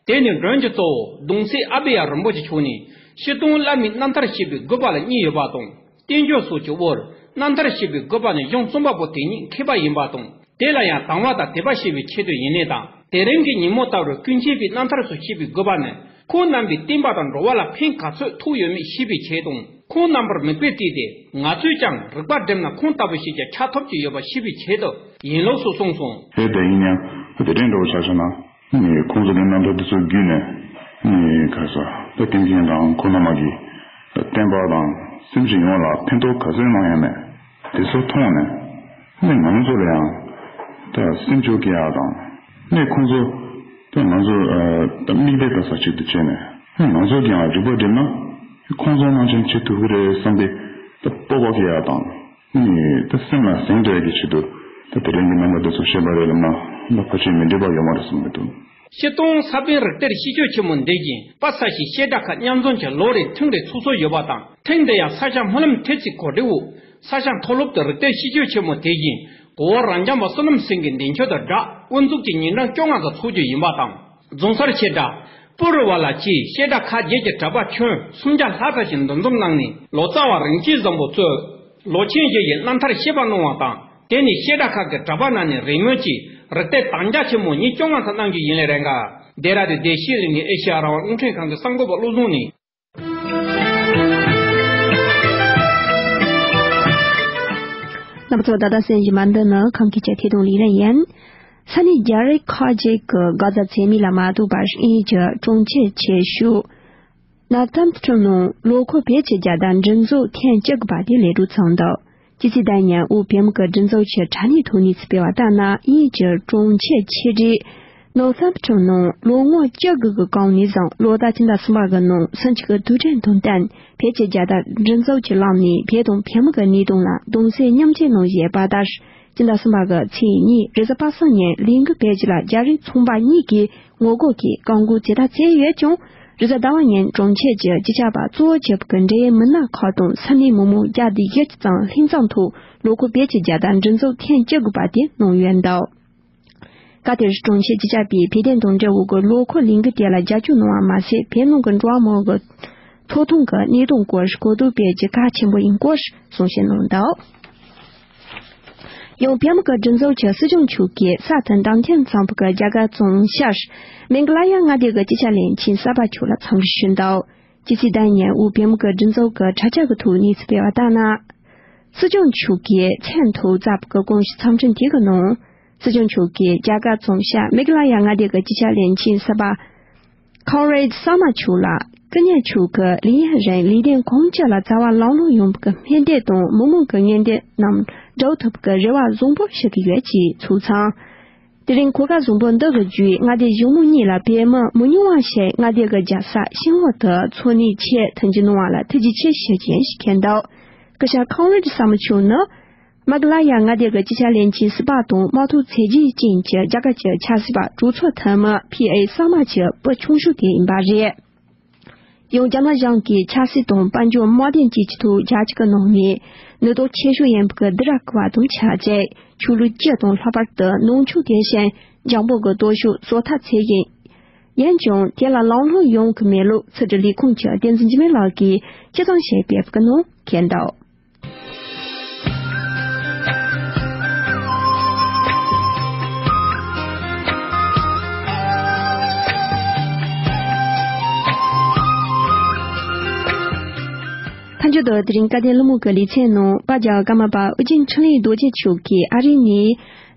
དེ་ནི་མགྲོན་གྱི་གཙོ་བོ་གདུང་སྲས་ཨ་བེ་ཡ་རིན་པོ་ཆེ་མཆོག་ནས་སྤྱིར་བཏང་བླ་མའི་རྣམ་ཐར་བཤད་པའི་དགོས་པ་ལ་གཉིས་ཡོད་པ་དང་། བསྟན་བཅོས་སོགས་ཀྱི་དབུར་རྣམ་ཐར་བཤད་པའི་དགོས་པ་ནི་གཞུང་རྩོམ་པ་པོ་དེ་ཉིད་མཁས་པ་ཡིན་པ་དང་། དེ་ལ་ཡང་དང་བ་དང་དད་པ་བྱེད་པའི་ཆེད་དུ་ཡིན་ནའི་དང་། དེ་རིང་གི་ཉིན་མོ་ལྟ་བུར་ཀུན་མཁྱེན་པའི་རྣམ་ཐར་སོགས་བཤད་པའི་དགོས་པ་ནི་ཁོང་རྣམ་པའི་བསྟན་པ་དང་འགྲོ་བ་ལ་ཕན་ག་ཚོད་ཐོགས་ཡོད་མེད་ཤེས་པའི་ཆེད་དང་། ཁོང་རྣམ་པར་མིག་དཔེ་བལྟས་ཏེ་ང་ཚོས་ཀྱང་རིག་པ་བསྒྲིམས་ན་ཁོང་ལྟ་བུ་ཞིག་ཀྱང་ཆགས་ཐུབ་ཀྱི་ཡོད་པ་ཤེས་པའི་ཆེད་དུ་ཡིན་ལུགས་སུ་གསུངས་སོང་། དེ་དེ་ཡིན་ཡང་དེ་འདྲའི་འགྲོ་བ་ཆ་བཞག་ན། ནི་ཁོང་ཚོ་གི་རྣམ་ཐར་དེ་ཚོ་བརྒྱུད་ནས་ནི་ག་ས་ད་ཀུན་མཁྱེན་དང་ཁོང་རྣམ་པ་གི་བསྟན་པ་དང་སེམས་ཅན་ཡོངས་ལ་ཕན་ཐོགས་ག་ཚོད་གནང་ཡོད་མེད་དེ་ཚོ་མཐོང་ནས་ནི་ང་ཚོ་ལ་ཡང་ད་སེམས་སྐྱོ་སྐྱེ་ཡག་དང་ནི་ཁོང་ཚོ་ད་ང་ཚོ་ད་མིག་དཔེ་ལྟ་ས་ཅིག་ཏུ་བྱས་ནས་ནི་ང་ཚོ་གི་ཡང་རིག་པ་བསྒྲིམས་ན་ཁོང་ཚོ་ནང་བཞིན་བྱེད་ཐུབ་ཀྱི་རེད་བསམ་པའི་ད་སྤོབས་པ་སྐྱེ་ཡག་དང་། ནི་ད་སེམས་ལ་ཟིན་འདོད་ཀྱི་ཆེད་དུ་ད་དེ་རིང་གི་རྣམ་པ་འདི་ཚོ་བཤད་པ་རེད་ལབ་ན་ད་ཕལ་ཆེར་མི་འགྲིག་པ་ཡོད་མ་རེད་བསམ་གྱི་འདུག། སྤྱིར་བཏང་ས་པཎ་རིག་གཏེར་ཤེས་བྱའི་ཆེན་མོ་འདི་བཞིན་པ་ས་ཞིང་བཤད་གྲྭ་ཁག་མཉམ་འཛོམས་ཀྱིས་ལོ་རེར་ཐེངས་རེ་ཚུགས་སྲོལ་ཡོད་པ་དང་། ཐེངས་འདི་ཡང་ས་སྐྱ་སྨོན་ལམ་ཐེབས་རྩའི་གོ་སྒྲིག་འོག་ས་སྐྱ་མཐོ་སློབ་ཏུ་རིག་གཏེར་ཤེས་བྱའི་ཆེན་མོ་དེ་བཞིན་གོ་བོ་རབ་འབྱམས་པ་བསོད་ནམས་སེང་གེ་འདས་མཆོད་དང་སྦྲགས་དབུ་འཛུགས་ཀྱིས་ཉིན་གྲངས་བཅོ་ལྔ་ཙམ་ཚོགས་རྒྱུ་ཡིན་པ་དང་། རྫོང་སར་བཤད་གྲྭ། པུ་རུ་བ་ལ་བཅས་བཤད་གྲྭ་ཁག་བརྒྱད་ཀྱི་གྲྭ་པ་ཁྱོན་སུམ་བརྒྱ་ལྷག་ཙམ་ཞིག་འདུ་འཛོམས་གནང་ནས་ལོ་ཙཱ་བ་རིན་ཆེན་བཟང་པོ་གཙོས་ལོ་ཆེན་བཞི་ཡི་རྣམ་ཐར་བཤད་པ་གནང་བ་དང་། དེ་ནས་བཤད་གྲྭ་ཁག་གི་གྲྭ་པ་རྣམས་ནས་རེས་མོས་ཀྱིས་རིག་གཏེར་དམ་བཅའ་ཆེན་མོ་ཉིན་བཅོ་ལྔ་ཙམ་གནང་རྒྱུ་ཡིན་ལེ་རེད་འགའ། ལྡེ་ར་ལྡུན་བདེ་སྐྱིད་གླིང་གི་ཨེ་ཤེ་ཡ་རང་དབང་རླུང་འཕྲིན་ཁང་གི་གསར་འགོད་པ་བློ་བཟང་ནས། རྣམ་པ་ཚོ་ད་ལྟ་གསན་བཞིན་པ་འདི་ནི་ཁམས་སྐད་ཀྱི་ཐད་གཏོང་ལས་རིམ་ཡིན། ས་གནས་རྒྱ་རིགས་ཁག་ཅིག་གི་གྷ་ཛ་བཙན་གནོན་ལ་མ་ལྟོས་པར་དབྱིན་ཡུལ་གྱི་གྲོང་ཁྱེར་ཆེ་ཤོས་ནོར་ཐམ་ཕུ་ཊོན་ནང་ལོ་འཁོར་བོད་ཀྱི་རྒྱལ་དར་སྒྲེང་འཛུགས་ཐེངས་བཅུ་དགུ་པ་དེ་ལས་གྲུབ་ཚར་འདུག། ཅི་སྲིད་ད་ཉིན་དབུས་བོད་མི་གི་སྒྲིག་འཛུགས་ཀྱི་དྲ་གནས་ཐོག་གནས་ཚུལ་སྤེལ་བ་ལྟར་ན། དབྱིན་ཡུལ་གྱི་གྲོང་ཁྱེར་ཆེ་གྲས་ ནོར་སམ་ཊོན་ནང་ལོ་ངོ་བཅུ་དགུ་གི་གོང་ནས་བཟུང་ལོ་ཟླ་ཕྱི་ཟླ་གསུམ་པ་གི་ནང་སུན་ཆི་གི་དུས་དྲན་དང་བསྟུན་བོད་ཀྱི་རྒྱལ་དར་མགྲིན་ཚབ་ཀྱིས་བསླངས་ནས་བོད་དང་བོད་མི་གི་གནད་དོན་ལ་གདུང་སེམས་མཉམ་སྐྱེད་གནང་བཞིན་པ་ལྟར། ཕྱི་ཟླ་གསུམ་པ་གི་ཚེས་གཉིས་རེས་གཟའ་པ་སངས་ཉིན་ལས་འགུལ་སྤེལ་རྒྱུ་ལ་རྒྱ་རིགས་ཚོང་པ་གཉིས་ཀྱིས་ངོ་རྒོལ་གྱིས་བཀག་འགོག་བྱེད་ཐབས་བྱས་ཡོད་ཀྱང་། རེས་གཟའ་ཟླ་བ་ཉིན་གྲོང་ཁྱེར་གྱི་སྤྱི་ཁྱབ་པ་གཙོ་བོ་བྱས་པའི་འབྲེལ་ཡོད་མི་སྣ་ཁག་དང་ས་གནས་མི་མང་བརྒྱ་དང་བཞི་བཅུ་ཙམ་ལྷན་འཛོམས་ཐོག་ལོ་འཁོར་བོད་ཀྱི་རྒྱལ་དར་མགྲིན་ཚབ་ཐེངས་བཅུ་དགུ་པ་དེ་གནང་ཡོད་འདུག་སྐབས་དེར་གྲོང་ཁྱེར་སྤྱི་ཁྱབ་པས་བོད་དོན་དང་འབྲེལ་བའི་གི་ལོ་འཁོར་ལས་འགུལ་དེ་ལ་རྒྱབ་སྐྱོར་གནང་བ་མ་ཟད། བོད་ནང་གི་འགྲོ་བ་མིའི་གི་ཐོབ་ཐང་གི་གནད་དོན་སྐོར་གོ་བསྡུར་སྤེལ་རྒྱུ་གལ་ཆེན་པོ་ཡིན་སྐོར་གསུང་བཤད་གནང་འདུག་ཡང་བོད་མི་གི་མགྲིན་ཚབ་ཀྱི་སྲིད་སྐྱོང་མཆོག་གིས་ས་དེ་འདམ་ཐེངས་ཚང་པ་གི་རྒྱ་གར་རྫོང་ཤར་མེག་ལ་ཡ་མངའ་སྡེ་གི་སྤྱི་ཁྱབ་བློན་ཆེན་གསར་པ་མཆོག་ལ་འཚམས་འདྲི་ཞུས་འདུག་སྤྱི་ཚེས་བདུན་ཉིན་དབུས་བོད་མི་གི་མགྲིན་ཚབ་ཀྱི་དྲ་རྒྱ་གི་ཐོག་གནས་ཚུལ་སྤེལ་བ་ལྟར་ན། སྲིད་སྐྱོང་མཆོག་གིས་མཚན་ཐོག་བརྩམས་པའི་དགོངས་ཞུ་འཚམས་འཕྲིན་དེ་གི་ནང་། སྲིད་སྐྱོང་མཆོག་གིས་རྒྱ་གར་རྫོང་ཤར་མེག་ལ་ཡ་མངའ་སྡེ་གི་སྤྱི་ཁྱབ་བློན་ཆེན་གསར་པ་ཁོང་རེད་ས་མ་མཆོག་ལ་སྐུ་ཉིད་མཆོག་གི་ལས་ཡུན་རིང་ལས་དོན་གང་ཅི་ལ་བྱ་བ་ལམ་ལྷོང་ཡོང་བའི་སྨོན་འདུན་དང་མི་མང་གི་སྨོན་འདུན་རྣམས་སྒྲུབ་ཐུབ་པའི་རེ་བ་བཟང་པོ་ཞུ་གི་ཡོད་ཅེས་ཚོགས་མཚམས། དེ་རིང་གོ་སྐབས་བཟང་པོ་འདི་གི་བརྒྱུད་མངའ་སྡེ་གཞུང་མང་གཉིས་ལ་བོད་མི་མི་ཉུང་བ་ཞིག་མངའ་སྡེ་གི་རྒྱལ་ས་ཤིན་ཧྭ་དུ་འཚོ་གནས་ཆེད་ཐུགས་རྗེ་གནང་བ་ལ་ཐུགས་རྗེ་ཆེ་ཞུ་རྒྱུ་ཡིན་ཞེས་བཀོད་འདུག་སྐུ་ཞབས་ཁོང་རེད་ས་མ་མཆོག་ནི་མག་ལ་ཡ་མངའ་སྡེ་གི་སྤྱི་ཁྱབ་བློན་ཆེན་ཟུར་པ་དང་དམག་འཐབ་ཚད་གཞི་ཅན་གྱི་རྒྱ་གར་གྱི་ཆབ་སྲིད་པ་གྲོས་ཚོགས་འཐུས་མི་ཕི་ཨེ་ས་མ་གྱི་བུ་ཆུང་ཤོས་དེ་ཡིན་པ་རེད། ཡང་རྒྱ་ནག་གཞུང་གིས་ཆབ་སྲིད་དང་དཔལ་འབྱོར་དམག་དོན་བཅས་ཀྱི་ཐོག་རྒྱ་སྐྱེད་གནང་ནས་ནུས་སྟོབས་ཆེ་ཤོས་ཡིན་པའི་སྡི་ར་ཀི་བ་དང་ཆབས་ཅིག་ཆོས་ལུགས་སྤྱི་དང་ལྷག་པར་དུ་ནང་ཆོས་དེ་བཞིན་འཇམ་པོ་གི་སྟོབས་ཤུགས་གསོག་ཐབས་བྱེད་བཞིན། ཡིན་ཀྱང་དེ་ལ་ལམ་ལྷོང་ཡོང་གི་མེད་ལུགས་ཕྱི་དྲིལ་ལས་ཁུངས་ཀྱི་བསྟན་འཛིན་འཇིགས་མེད་ལགས་ཀྱིས་སྤྱི་བཏང་ཞིག་སྤེལ་བའི་ནང་བཀོད་འདུག་མཐའ་མཇུག་ཏུ་དེ་རིང་བཀའ་བསྟན་སློབ་དཔོན་གྱི་ལེ་ཚན་ནང་པ་རྒྱལ་བ་ཀརྨ་པ་ཨོ་རྒྱན་འཕྲིན་ལས་རྡོ་རྗེ་མཆོག་གིས་ཨ་རི་ནས་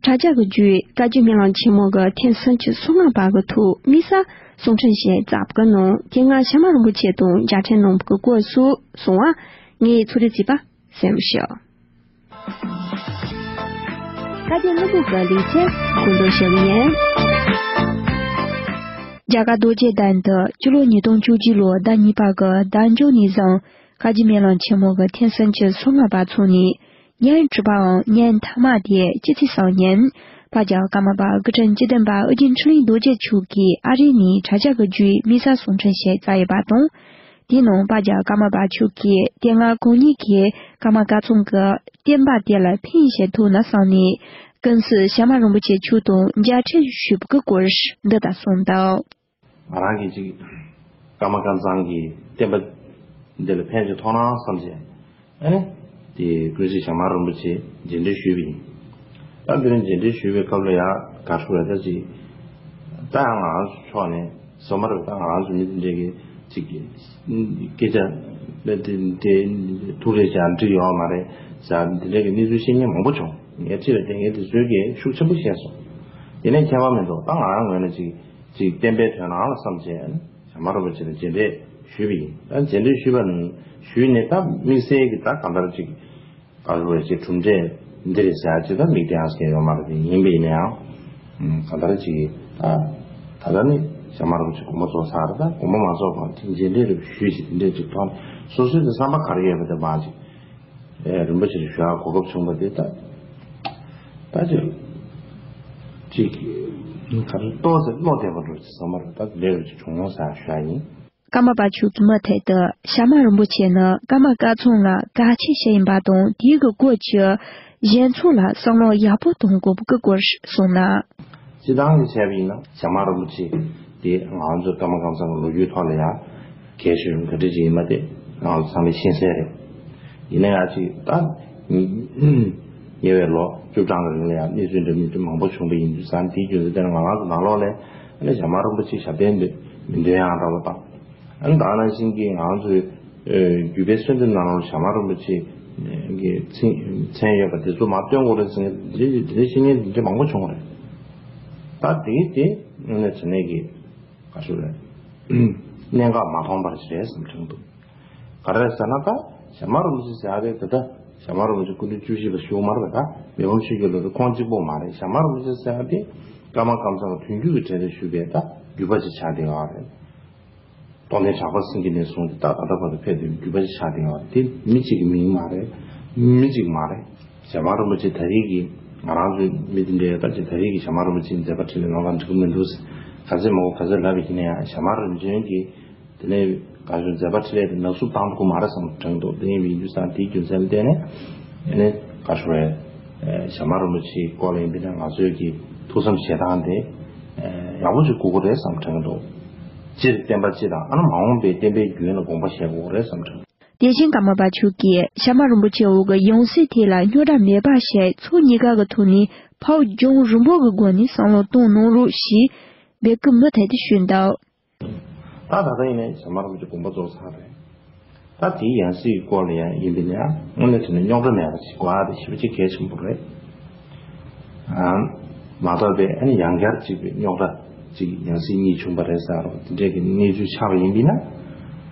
དྲ་རྒྱ་གི་བརྒྱུད་བཀའ་བརྒྱུད་སྨོན་ལམ་ཆེན་མོ་གི་ཐེངས་སུམ་ཅུ་སོ་ལྔ་པ་གི་ཐོག་དམིགས་བསལ་གསུང་འཕྲིན་ཞིག་བསྩལ་བའི་ནང་དེ་སྔ་ཞྭ་དམར་རིན་པོ་ཆེ་དང་མཇལ་འཕྲད་གནང་བའི་སྐོར་སོགས་གསུངས་པ་ངས་ཚོགས་རིག་བྱས་པ་གསན་རོགས་ཞུ། བཀའ་བསྟན་སློབ་དཔོན་གྱི་ལེ་ཚན་གོ་འདོན་ཞུ་གི་ཡིན། རྒྱ་གར་རྡོ་རྗེ་གདན་དུ་སྤྱི་ལོ་ཉིས་སྟོང་བཅུ་གཅིག་ལོའི་ཟླ་གཉིས་པ་གི་ཟླ་མཇུག་ནས་བཟུང་བཀའ་བརྒྱུད་སྨོན་ལམ་ཆེན་མོ་གི་ཐེངས་སུམ་ཅུ་སོ་ལྔ་པ་འཚོགས་ནས། ཉིན་དྲུག་པའམ་ཉིན་མཐའ་མ་དེ་སྤྱི་ཚེས་གསུམ་ཉིན་པ་རྒྱལ་བ་ཀརྨ་པ་སྐུ་ཕྲེང་བཅུ་བདུན་པ་ཨོ་རྒྱན་འཕྲིན་ལས་རྡོ་རྗེ་མཆོག་གིས་ཨ་རི་ནས་དྲ་རྒྱ་གི་བརྒྱུད་དམིགས་བསལ་གསུང་འཕྲིན་ཞིག་བསྩལ་ཡོད་པ་དང་། དེའི་ནང་པ་རྒྱལ་བ་ཀརྨ་པ་མཆོག་གིས་དེ་སྔ་གང་ཉིད་ཀྱིས་ཀརྨ་བཀའ་ཚོམ་གྱི་བསྟན་པ་དེ་ལ་ཕན་ཞིག་ཐོགས་ན་བསམ་ནས་ཀུན་གཟིགས་ཞྭ་དམར་རིན་པོ་ཆེ་མཆོག་དང་མཇལ་འཕྲད་ཞུས་པའི་སྐོར་འདི་ལྟར་གསུངས་འདུག་ང་རང་གིས་ཅིག་ཀརྨ་ཀཾ་ཚང་གི་བསྟན་པ་འདི་ལ་ཕན་ཅིག་ཐོགས་ན་བསམ་བྱས། ཨ་ནི། དེ་ཀུན་གཟིགས་ཞྭ་དམར་རིན་པོ་ཆེ་མཇལ་འཕྲད་ཞུས་པ་ཡིན། ད་འདི་ནས་མཇལ་འཕྲད་ཞུས་པའི་སྐབས་ལ་ཡང་ག་རེ་ཟེར་ད་ཅིག་ད་ཡང་ང་རང་ཚོ་ཕྱོགས་ནས་ཟ་མ་རེད། ད་ང་རང་ཚོ་མི་འདི་འདྲས་ཀྱི་ཅིག་སྐད་ཆ་དེ་དེ་ཐུགས་རེ་བཞག་འགྲིག་ཡོད་མ་རེད་ཟེར་འདི་འདྲས་ཀྱི་གནས་ཚུལ་བཤད་མཁན་མང་པོ་བྱུང་། ངས་ཁྲིད་ལ་བསྡད་མཁན་དེ་ཚོས་ཀྱིས་ཤུགས་ཆེན་པོ་བཤད་སོང་། དེ་ནས་ཁྱད་པར་མི་འདུག་ད་ང་རང་ངོས་ནས་ཅིག་ཅིག་བསྟན་པའི་དོན་རང་ལ་བསམ་བྱས་ཞྭ་དམར་རིན་པོ་ཆེ་ལ་མཇལ་འཕྲད་ཞུས་པ་ཡིན། ད་མཇལ་འཕྲད་ཞུས་པ་ནི་ཞུས་ནས་ད་དམིགས་བསལ་གྱི་ད་གང་ལྟར་ཅིག་ག་རེ་ཟེར་གྲུབ་འབྲས་འདི་རེད་ཟེར་ཅིག་ད་དམིགས་གཏད་ཡང་སྐྱེ་ཡོད་མ་རེད། དེ་ཡིན་པ་ཡིན་ན་ཡང་གང་ལྟར་ཅིག་ད་ད་ལྟ་ནི་ཞྭ་དམར་རིན་པོ་ཆེ་དགོངས་པ་རྫོགས་ཚར་རེད། ད་དགོངས་པ་མ་རྫོགས་གོང་དེ་མཇལ་འཕྲད་རེ་ཞུས་ཤིག་དེ་འདྲས་ཅིག་ཐོག་ནས་སོ་སོའི་དེ་བསམ་པ་ག་རེ་ཡོད་པ་དེ་མར་ཅིག་ཨེ་རིན་པོ་ཆེ་ལ་ཞུ་ཡག་གོ་སྐབས་བྱུང་བ་དེ་ད་ད་ཅིག་ཅིག་ག་རེ་ཏོག་ཙམ་བློ་བདེ་པོ་འགྲོ་ཅིག་བསམ་པ་རེད། ད་ལས་རུ་ཅིག་བྱུང་ངོ་ཟེར་ཞུ་ཡག་ཡིན། ཀརྨ་པ་མཆོག་གི་མུ་མཐུད་དུ་ཞྭ་དམར་རིན་པོ་ཆེ་ནི་ཀརྨ་བཀའ་ཚོམ་ལ་གལ་ཆེ་ཞིག་ཡིན་པ་དང་དེའི་གི་སྐོར་གྱི་གཞན་ཚོ་ལ་བསམ་བློ་ཡག་པོ་གཏོང་དགོས་པའི་སྐོར་གསུངས་ན། སྤྱིར་བཏང་གི་བྱས་པ་ཡིན་ན་ཞྭ་དམར་རིན་པོ་ཆེ་དེ་ང་ཚོ་ཀརྨ་ཀཾ་ཚང་གི་ལོ་རྒྱུས་ཐོག་ལ་ཡང་གལ་ཆེ་བའི་བཀའ་དྲིན་ཅིག་ཡིན་པ་དེ་ང་ཚོ་ཚང་མས་ཤེས་གསལ་རེད། ཡིན་ན་ཡང་ཅིག་ད་ཉེ་བའི་ལོ་བཅུ་གྲངས་ཀྱི་རིང་ལ་ཡང་གནས་ཚུལ་འདྲ་མི་འདྲ་མང་པོ་བྱུང་བ་ཡིན་དུས་ཙང་དེའི་རྒྱུ་མཚན་དེ་ནི་ང་རང་ཚོ་ནང་ལོགས་ལ་ཨ་ནི་ཞྭ་དམར་རིན་པོ་ཆེ་ཞབས་བརྟན་འདི་མི་འདོན་ཡག་འདྲ་བོ་དང་། ཨ་ནི་ད་ག་ནང་བཞིན་གྱི་ང་ཚོའི་ཨ་བརྒྱུད་པའི་གསོལ་འདེབས་ནང་ལོགས་ཞྭ་དམར་རིན་པོ་ཆེ་གི་མཚན་མཚན་ཡོད་པ་དེ་ཚོ་མར་སྟོན་དགོས་རེད་ཟེར་མཁན་དེ་འདྲའི་བཤད་མཁན་དེ་འདྲ་མང་པོ་བྱུང་བ་རེད། ད་དེ་དེ་དངོས་གནས་དྲང་གནས་ཀྱི་ག་ཞུ་རེད། གནད་འགག་མ་མཐོང་པ་ཞིག་རེད་བསམ་དྲན་འདུག་ག་རེ་རེད་ཟེར་ན་ད་ཞྭ་དམར་རིན་པོ་ཆེ་ཟེར་ཡག་དེ་ད་ལྟ་ཞྭ་དམར་རིན་པོ་ཆེ་སྐུ་ཕྲེང་བཅུ་བཞི་པ་ཞུ་མ་རེད་པ། ད་མི་ཕམ་ཆོས་ཀྱི་བློ་གྲོས་ཁོང་གཅིག་པོ་མ་རེད། ཞྭ་དམར་རིན་པོ་ཆེ་ཟེར་ཡག་དེ་ ཀརྨ་ཀཾ་ཚང་གི་དོན་བརྒྱུད་ཀྱི་གྲས་ལ་ཞུགས་པའི་ད་བརྒྱུད་པ་ཅིག་ཆགས་བསྡད་ཡོད་རེད། རྟོགས་ལྡན་གྲགས་པ་སེང་གེ་ནས་བཟུང་སྟེ་ད་ད་ལྟ་བར་དུ་ཕེབས་བསྡད་པའི་བརྒྱུད་པ་ཅིག་ཆགས་བསྡད་ཡོད་རེད། དེ་མི་གཅིག་གི་མིང་མ་རེད། མི་གཅིག་མ་རེད། ཞྭ་དམར་རིན་པོ་ཆེ་ད་རེས་ཀྱི་ང་རང་ཚོའི་མི་དེ་འདྲའི་ད་ཅིག་ད་རེས་ཀྱི་ཞྭ་དམར་རིན་པོ་ཆེའི་མཛད་པ་འཕྲིན་ལས་ལོ་ལ་འགྲིག་གི་མི་འདུག་ག་ཚོད་མང་པོ་ག་ཚོད་ལབ་པ་ཡིན་ན་ཡང་ཞྭ་དམར་རིམ་བྱོན་གྱི་དེ་ནས་ག་ཚོད་མཛད་པ་འཕྲིན་ལས་དེ་ནག་བསུབ་བཏང་ཐུབ་ཀྱི་མ་རེད་བསམ་དྲན་འདུག་དེ་ཡིན་པའི་རྒྱུ་མཚན་དེའི་རྒྱུ་མཚན་ལ་བརྟེན་ནས་ཨ་ནི་ག་ཚོད་རེད། ཞྭ་དམར་རིན་པོ་ཆེའི་སྐོར་ལ་ཡིན་པས་ན་ང་ཚོས་ཀྱི་ཐུགས་བསམ་བཞེས་སྟངས་དེ་ཡག་པོ་ཞིག་དགོས་ཀྱི་རེད་བསམ་དྲན་འདུག་སྤྱིར་བསྟན་པ་སྤྱི་དང་ཨ་ནི་མ་འོངས་པའི་བསྟན་པའི་རྒྱུན་ལ་དགོངས་པ་བཞེས་དགོས་ཀྱི་རེད་བསམ་དྲན། དེ་བཞིན་ཀརྨ་པ་མཆོག་གིས་ཞྭ་དམར་རིན་པོ་ཆེ་འོག་གི་ཡང་སྲིད་དེ་ལ་རྙོག་དྲ་མེད་པ་བྱས་ཕྱོགས་གཉིས་ཀ་གི་ཐོག་ནས་ཕར་རྒྱང་རིང་པོ་གི་སྒོ་ནས་བསམ་བློ་གཏོང་གནང་རོགས་ཞེས་འབོད་སྐུལ་མུ་མཐུད་དུ་ཞུས་འདུག་ད་ད་ལྟ་ཡིན་ནའི་ཞྭ་དམར་རིན་པོ་ཆེ་དགོངས་པ་རྫོགས་ཚར་རེད། ད་དེའི་ཡང་སྲིད་སྐོར་ལ་ཡང་ཡིན་པས་ན་ཡང་དངོས་གནས་དྲང་གནས་རྙོག་དྲ་མེད་པ་ཞིག་དགོས་ཨ་དེ་ཞེ་པོ་ཅིག་གལ་ཆེན་པོ་རེད། ཨ་མ་གཏོགས་པའི་ཨ་ནི་ཡང་བསྐྱར་གཅིག་པའི་རྙོག་དྲ་གཅིག་ཡང་སྲིད་གཉིས་བྱུང་བ་རེད་ཟེར་རོ་དེ་འདྲས་ཀྱི་གནས་ཚུལ་ཆགས་པ་ཡིན་པས་ན།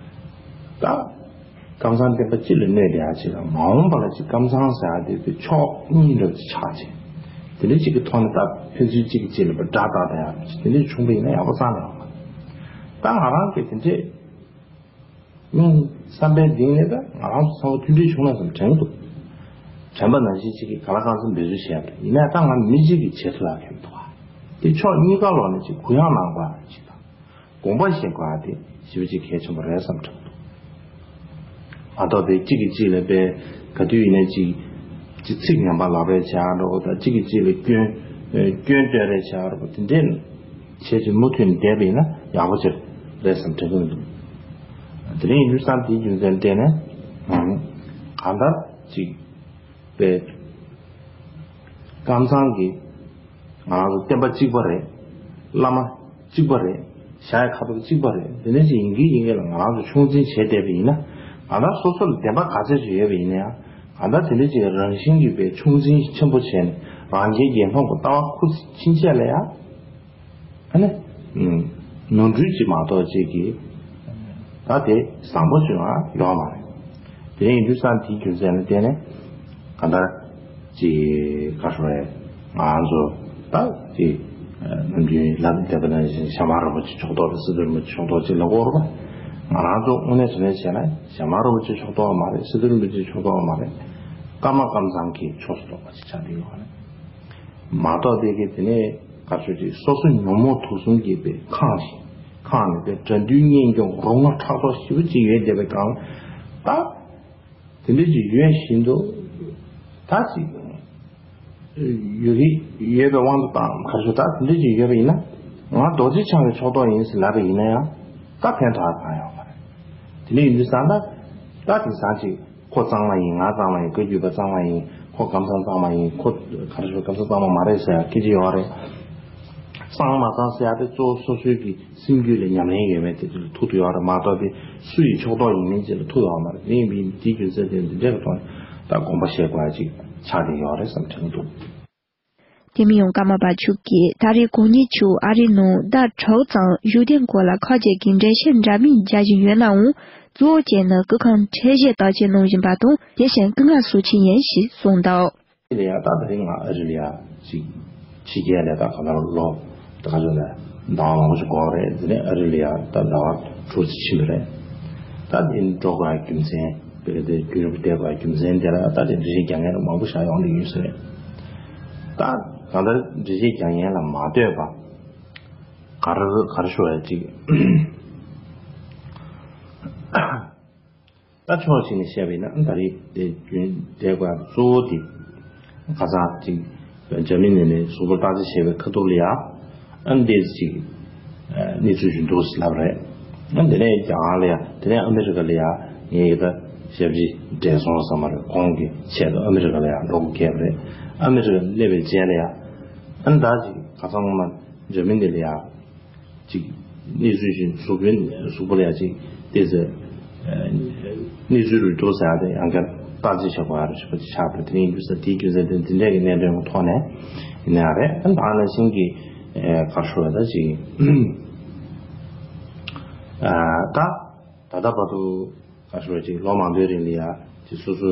ད་ཀམ་ཚང་བསྟན་པ་སྤྱི་ལ་གནོད་བསྡད་ཡ་ཅིག་དང་མ་འོངས་པ་ལ་ཅིག་ཀམ་ཚང་ཟེར་ཡ་དེ་དེ་ཕྱོགས་གཉིས་འདྲ་ཅིག་ཆགས་ཅིག་དེ་འདྲས་ཅིག་གི་ཐོག་ནས་ད་ཕན་ཚུན་གཅིག་གིས་གཅིག་ལ་དགྲ་བཏགས་བསྡད་ཡ་ཅིག་དེ་འདྲས་བྱུང་བ་ཡིན་ན་ཡག་པོ་རྩ་ནས་ཡོད་མ་རེད། ད་ང་རང་གིས་དེ་འདྲས་སྙིང་བསམ་པའི་གཏིང་ནས་ད་ང་རང་ཚོ་ཚང་མ་མཐུན་སྒྲིལ་བྱུང་ན་བསམ་དྲན་འདུག་དྲན་པ་ནང་བཞིན་གཅིག་གིས་ག་ལ་གང་འཚམ་འབད་རྩོལ་བྱས་པ་རེད། ཡིན་ན་ད་ང་མི་གཅིག་གིས་བྱེད་ཐུབ་ཡག་གི་མི་འདུག་དེ་ཕྱོགས་གཉིས་ཀ་ལོག་ནས་ཅིག་གུ་ཡངས་གནང་དགོས་ཡག་ཅིག་དང་དགོངས་པ་བཞེས་དགོས་ཡག་དེ་ཞེ་པོ་ཅིག་གལ་ཆེན་པོ་རེད་བསམ་དྲན་འདུག་མ་གཏོགས་པའི་གཅིག་གིས་གཅིག་ལ་པའི་ག་དུས་ཡིན་ན་གཅིག་གཅིག་ཚིག་ངན་པ་ལབ་རེས་བྱེད་ཡག་འདྲ་པོ་དང་གཅིག་གིས་གཅིག་ལ་སྐྱོན་སྐྱོན་སྟོན་རེས་བྱེད་ཡག་འདྲ་པོ་དེ་འདྲས་བྱས་ཅིག་མུ་མཐུད་ནས་བསྡད་པ་ཡིན་ན་ཡག་པོ་ཅིག་རེད་བསམ་དྲན་གྱི་མི་འདུག་དེ་རིང་ཡིན་དུས་ཙང་དེའི་རྒྱུ་མཚན་བལྟས་ནས་གང་ལྟར་ཅིག་པའི་ཀམ་ཚང་གི་ང་རང་ཚོ་བསྟན་པ་གཅིག་པ་རེད། བླ་མ་གཅིག་པ་རེད། ཞྭ་ཡི་ཁ་དོག་གཅིག་པ་རེད། དེ་འདྲ་ཅིག་ཡིན་གྱི་ཡིན་གྱི་ལ་ང་རང་ཚོ་ཆུང་འཛིན་བྱས་བསྡད་པ་ཡིན་ན་གང་ལྟར་སོ་སོ་ལ་བདེན་པ་ག་ཚད་ཅིག་ཡོད་པ་ཡིན་ན་ཡང་གང་ལྟར་དེ་འདྲ་ཅིག་རང་བཞིན་གྱིས་པའི་ཆུང་འཛིན་ཆེན་པོ་བྱས་ནས་རང་རྒྱལ་གྱི་ལྷོང་གི་ལྟ་བ་ཁུར་ཕྱིན་ཆད་ལ་ཡང་། ཨ་ནི། ནོར་འཁྲུལ་གཅིག་མ་གཏོགས་གཅིག་གིས། ད་དེ་བཟང་པོ་བྱུང་ཡ་ཡོད་མ་རེད། དེ་ཡིན་དུས་ཙང་དེའི་རྒྱུ་མཚན་ལ་བརྟེན་ནས། གང་ལྟར། ཅིག་ག་ཞུ་རེད། ང་ཚོ། ད། ཅིག་ནམ་རྒྱུན་ལབ་བསྡད་པ་ནང་བཞིན་ཞྭ་དམར་རིན་པོ་ཆེ་ཕྱོགས་གཏོགས་རེད། སི་ཏུ་རིན་པོ་ཆེ་ཕྱོགས་གཏོགས་ཅིག་ལབ་ཀྱི་ཡོད་རེད་པ། ང་རང་ཚོ་དངོས་གནས་དྲང་གནས་བྱས་ན་ཞྭ་དམར་རིན་པོ་ཆེ་ཕྱོགས་གཏོགས་མ་རེད། སི་ཏུ་རིན་པོ་ཆེ་ཕྱོགས་གཏོགས་མ་རེད། ཀརྨ་ཀམ་ཚང་གི་ཕྱོགས་སུ་གཏོགས་པ་ཞིག་ཆགས་བསྡད་ཡོད་རེད། མ་གཏོགས་དེ་གི་དེ་ནས་ག་ཚོད་ཅིག་སོ་སོ་ཉོན་མོངས་དུག་གསུམ་གྱིས་པའི་ཁེངས་ཤིང་ཁེངས་ནས་པའི་དགྲ་འདུལ་གཉེན་སྐྱོང་རོ་སྔགས་ཕྲག་དོག་ཞེ་པོ་ཅིག་ཡོད་བསྡད་པའི་སྒང་ད་དེ་འདྲ་ཅིག་ཡོད་བཞིན་དུ་ད་ཅིག་ཡོད་ཀྱི་ཡོད་པའི་དབང་དུ་བཏང་ག་ཚོད་ད་དེ་འདྲ་ཅིག་ཡོད་པ་ཡིན་ན་ང་རྡོ་རྗེ་འཆང་གི་ཕྱོགས་གཏོགས་ཡིན་ཟེར་ལབ་པ་ཡིན་ན་ཡང་ད་ཕན་ཐོགས་གང་ཡོད་མ་རེད། དེ་འདྲ་ཡིན་དུས་ཙང་ད་ད་དེང་སང་ཅིག་ཁོ་གཙང་མ་ཡིན། ང་གཙང་མ་ཡིན། བཀའ་བརྒྱུད་པ་གཙང་མ་ཡིན། ཁོ་ཀམ་ཚང་གཙང་མ་ཡིན། ཁོ་ག་རེ་ཞུ་ཀམ་ཚང་གཙང་མ་མ་རེད་ཟེར་ཡ་སྐད་ཆ་ཡོད་རེད། གཙང་མ་གཙང་ཟེར་ཡ་དེ་གཙོ་བོ་སོ་སོའི་གི་སེམས་རྒྱུད་ལ་ཉམས་ལེན་ཡོད་མེད་དེ་དེ་ལ་ཐུག་ཏུ་ཡོད་རེད། མ་གཏོགས་དེ་སུ་ཡི་ཕྱོགས་གཏོགས་ཡིན་མིན་ཅིག་ལ་ཐུག་ཡོད་མ་རེད། དེ་ཡིན་པའི་དེའི་རྒྱུ་མཚན་དེ་འདི་འདྲའི་ཐོག་ནས་ད་དགོངས་པ་བཞེས་དགོས་ཡ་ཅིག་ཆགས་བསྡད་ཡོད་རེད་བསམ་དྲན་གྱི་འདུག་དེ་མིན་ཡང་ཀརྨ་པ་མཆོག་གིས་ད་རེས་གོང་ཉིན་ཆུ་ཨ་རིའི་ནང་ཟླ་དྲུག་ཙམ་བཞུགས་གདན་སྐོར་ལ་ཁག་ཅིག་གི་འགྲེལ་བཤད་འདྲ་མིན་རྒྱག་བཞིན་ཡོད་ནའང་གཙོ་བོ་བྱས་ནས་སྐུ་ཁམས་ཁྲལ་བཤད་བརྟག་དཔྱད་གནང་བཞིན་པ་དང་དེ་བཞིན་སྐུ་ངལ་གསོ་བཞིན་ཡིན་ཞེས་གསུངས་འདུག་དེ་ལ་ཡང་ད་དེ་རིང་ང་ཨ་རི་ལ་ཡ་ཅིག་ཕྱི་རྒྱལ་ལ་ད་ག་ལ་ལོ་ད་ག་ཚོད་ལ་ཟླ་བ་མང་པོ་ཞིག་འགོར་རེད། དེ་ནས་ཨ་རི་ལ་ཡ་ད་ཟླ་བ་དྲུག་ཙམ་ཕྱིན་པ་རེད། ད་དེ་འགྲོ་དགོས་རྒྱུ་མཚན། དེ་དེ་རྒྱུན་རིང་པོ་བསྡད་དགོས་རྒྱུ་མཚན་དེ་ལ་ད་དེ་འགྲེལ་བཤད་རྒྱག་མཁན་ལ་མང་པོ་བཞག་ཡོང་གི་ཡོད་ས་རེད། ད་གང་ལྟར་འགྲེལ་བཤད་རྒྱག་མཁན་ལ་མ་ལྟོས་པ་ག་རེ་ག་རེ་ཞུ་བ་ཅིག་ད་ཕྱོགས་གཅིག་ནས་བཤད་པ་ཡིན་ན་ད་རེས་དེ་རྒྱུན་བསྡད་དགོས་གཙོ་བོ་དེ་ཁ་སང་ཅིག་འཇར་མ་ནི་ནས་གཟུགས་པོ་བརྟག་དཔྱད་བྱས་པའི་ཁ་ཐུག་ལ་ཡ། ཨ་ནི་དེ་ཅིག་གནས་ཚུལ་ཞིག་འདུག་ཟེར་ལབ་རེད། ཨ་ནི་དེ་ནས་རྒྱ་གར་ལ་ཡ་དེ་ནས་ཨ་མི་རི་ཀ་ལ་ཡ་ངས་ཡི་ད་ཞབས་ཕྱི་འབྲས་སོང་བསམ་པ་རེད། ཁོང་གི་ཆེད་དུ་ཨ་མི་རི་ཀ་ལ་ཡ་འགྲོ་དགོས་ཀྱི་རེད། ཨ་མི་རི་ཀ་སླེབས་པའི་རྗེས་ལ་ཡ་ཨ་ནི་ད་ཅིག་ཁ་སང་ངོ་མ་འཇར་མ་ནི་ལ་ཡ་ཅིག་གནས་ཚུལ་ཞིག་གཟུགས་པོའི་གཟུགས་པོ་ལ་ཡ་ཅིག་བལྟས་ཚེ་གནས་ཚུལ་རུ་འགྲོ་ཟེར་ཡ་དེ་ཡང་བསྐྱར་བརྟག་དཔྱད་བྱེད་དགོས་ཡ་རེད་ཞེས་པ་ཅིག་ཆགས་པ་དེ་རིང་རྒྱུ་ས་དེའི་རྒྱུ་མཚན་དེ་འདི་འདྲས་ཀྱི་གནད་དོན་གྱི་ཐོག་ནས་ཡིན་ན་ཡང་རེད། ཨ་ནི་ད་ནང་བཞིན་གྱི་ག་རེ་ཞུ་བ་ད་ཅིག་ད་ད་ལྟ་བར་དུ་ག་རེ་ཞུ་བ་ཅིག་ལོ་མང་པོའི་རིང་ལ་ཡ་ཅིག་སོ་སོ་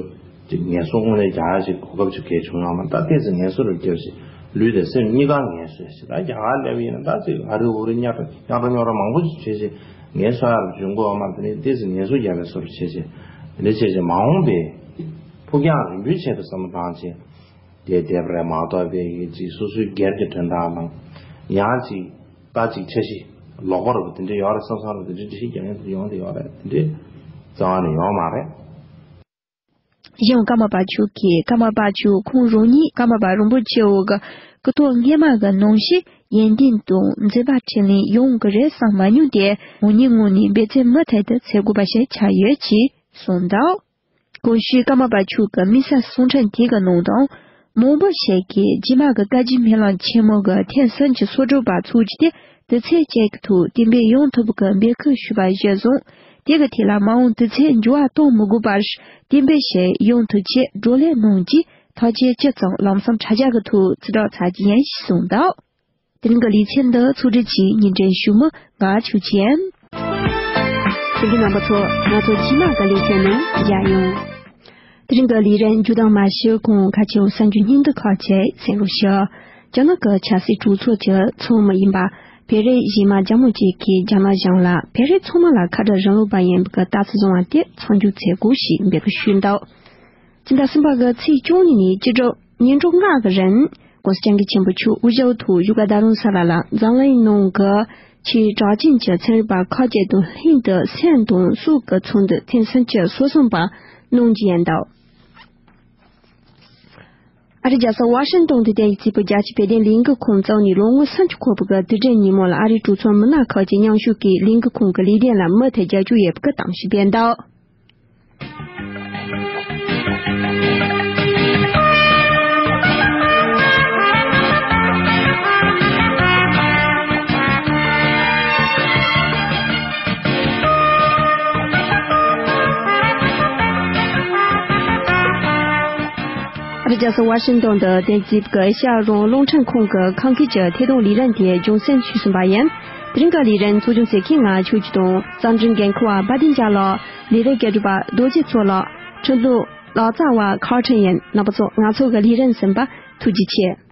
ཅིག་ངལ་གསོ་དངོས་གནས་རྒྱག་ཡ་ཅིག་གོ་སྐབས་ཅིག་གལ་བྱུང་ཡོད་མ་ད་ལྟས་ཚེ་ངལ་གསོ་རུ་བསྐྱོད་ཅིག་ལུས་དང་སེམས་གཉིས་ཀ་ངལ་གསོ་ཡ་ཞིག་ད་རྒྱ་གར་སླེབས་ཡིན་ན་ད་ཅིག་ཨ་རི་ཨུ་རི་གཉའ་གྲོ་གཉའ་གྲོ་གཉོ་གྲོ་མང་པོ་ཞིག་བྱས་བྱས་ངལ་གསོ་ཡ་ལ་འཇུག་དགོས་བ་མ་དེ་ནས་ཏོག་ཙམ་ངལ་གསོ་རྒྱག་པའི་བཟོ་འདྲ་བྱས་བྱས་དེ་འདྲ་བྱས་བྱས་མ་འོངས་པའི་ཕུགས་རྒྱང་རིང་པོའི་ཆེད་དུ་བསམ་བློ་བཏང་བྱས་དེ་བསྡད་པ་རེད་མ་གཏོགས་པའི་ཅིག་སོ་སོའི་སྒེར་གྱི་དོན་དག་དང་ཡང་ཅིག་ད་ཅིག་འཆར་གཞི་ལོག་པ་རུ་དེ་འདྲ་ཡོད་རེད་བསམ་བསམ་རུ་དེ་འདྲ་འདྲ་ཞིག་རྒྱག་ཡོང་དུ་ཡོང་དུ་ཡོད་རེད། དེ་འདྲ་རྩ་བ་ནས་ཡོད་མ་རེད། གཞུང་ཀརྨ་པ་མཆོག་གིས་ཀརྨ་པ་མཆོག་ཁོང་རང་ཉིད་ཀརྨ་པ་རིན་པོ་ཆེ་འོག་གི་སྐུ་ཐོག་སྔས་མ་གི་ནང་བཞིན་ཡོན་ཏན་དང་མཛད་པ་འཕྲིན་ལས་ཡོང་གི་རེད་བསམ་མ་མྱོང་སྟེ་ངོ་ཉིད་ངོ་ནས་འབད་བརྩོན་མུ་མཐུད་དུ་འཚོལ་དགོས་པ་ཞིག་ཆགས་ཡོད་ཅེས་གསུངས་འདུག་གོང་ཞུས་ཀརྨ་པ་མཆོག་གི་དམིགས་བསལ་གསུང་འཕྲིན་དེ་གི་ནང་དུའང་མང་པོ་ཞིག་གིས་རྗེས་མ་གི་བཀའ་བརྒྱུད་སྨོན་ལམ་ཆེན་མོ་གི་ཐེངས་གསུམ་གྱི་གསོལ་སྒྲུབ་པ་ཚོགས་རྒྱུ་དེ་དུས་ཚོད་ཅིག་གི་ཐོག་གཏན་འབེབས་ཡོང་ཐུབ་པ་གི་འབོད་སྐུལ་ཞུས་པ་གཞིར་བཟུང་། དེ་གི་ཐད་ལ་མ་འོངས་དུས་ཚོད་འགྱུར་བ་གཏོང་མི་དགོས་པར་གཏན་འབེབས་ཤིག་ཡོང་ཐུབ་ཆེད་བགྲོ་གླེང་གནང་རྒྱུའི་ཐག་བཅད་ཅི་ཙམ་ལམ་སང་དྲ་རྒྱ་གི་ཐོག་ཚུར་བསྒྲགས་ཚར་གྱི་ཡིན་ཞེས་གསུངས་འདུག་དེ་རིང་གི་ལེ་ཚན་འདི་ཚོགས་སྒྲིག་གིས་སྙན་སྒྲོན་ཞུ་མི་ང་ཆོས་ཅན། དེ་གི་རྣམ་པ་ཚོ་ང་ཚོ་རྗེས་མ་གི་ལེ་ཚན་ནང་མཇལ་ཡོང་། དེ་རིང་གི་ལས་རིམ་མཇུག་བསྡོམས་མ་ཞུ་གོང་ཁ་ཆེའུ་གསར་འགྱུར་སྙིང་བསྡུས་ཁག་ཅིག་གསན་རོགས་ཞུ། རྒྱ་ནག་གི་ཆབ་སྲིད་གྲོས་ཚོགས་ཀྱི་ཚོགས་མི་ཡིན་པ་བོད་རིགས་གཞས་མ་ལྕམ་མོ་གཅིག་གིས་རྒྱ་ནག་གཞུང་ལ་བོད་རིགས་ཚང་མ་ལ་ཁ་བྲལ་རིང་ལུགས་པ་ཡིན་པའི་ལྟ་ཚུལ་བཟུང་བ་དེ་མཚམས་འཇོག་བྱེད་དགོས་ཞེས་འབོད་སྐུལ་ཞུས་འདུག་སྤྱི་ཟླ་གསུམ་པ་གི་ཚེས་བཅུ་གཉིས་ནས་བཅུ་དྲུག་ཉིན་གྲངས་ལྔ་གི་རིང་༸གོང་ས་༸སྐྱབས་མགོན་ཆེན་པོ་མཆོག་དབུས་ལྗོངས་ཐོག་བཞུགས་སྒར་རྡ་རམ་ས་ལ་ལ་འཛམ་གླིང་ནང་གི་ཆེས་གྲགས་ཅན་གྱི་ཚན་རིག་པ་ཁག་ཅིག་དང་ལྷན་དུ་སེམས་དང་སྲོག་གི་ཚོགས་འདུ་ཐེངས་སུམ་ཅུ་སོ་གསུམ་པ་གནང་རྒྱུ་ཡིན་འདུག་ཨ་རིའི་རྒྱལ་ས་ཝ་ཤིང་ཏོན་དུ་དེ་ཡི་རྩིས་པའི་རྒྱལ་སྤྱིའི་བོད་དོན་ལས་འགུལ་ཁང་བཙུགས་ནས་ལོ་ངོ་སུམ་ཅུ་འཁོར་བའི་དུས་དྲན་ཉིན་མོ་ལ་ཨ་རིའི་གྲོས་ཚོགས་མི་སྣ་ཁག་ཅིག་མཉམ་ཞུགས་ཀྱིས་ལས་འགུལ་ཁང་གི་ལས་དོན་ལ་མུ་མཐུད་རྒྱབ་སྐྱོར་ཡོད་པའི་གཏམ་ཞིག་སྤེལ་འདུག་ཨ་རིའི་རྒྱལ་ས་ཝ་ཤིང་ཏོན་དུ་དེ་རྩིས་ཀྱི་ཨེ་ཤ་ཡ་རང་དབང་རླུང་འཕྲིན་ཁང་གི་ཁམས་སྐད་ཀྱི་ཐད་གཏོང་ལས་རིམ་དེ་རྒྱང་སྲིང་ཞུས་ཟིན་པ་ཡིན། དེ་རིང་གི་ལས་རིམ་གཙོ་སྐྱོང་མཛད་མཁན་ང་ཆོས་སྐྱིད་དང་། རྩོམ་སྒྲིག་འགན་འཁུར་བ་དཔལ་ལྡན་རྒྱལ་ལགས། ལས་རིམ་སྒྲུབ་པ་རྡོ་རྗེ་མཚོ་ལགས། འཕྲིན་གཏོང་ལག་རྩལ་བ་ཁ་ཁྲིན་ཡིན། རྣམ་པ་ཚོ་ང་ཚོ་གི་ལས་རིམ་གསན་པར་ཐུགས་རྗེ་ཆེ།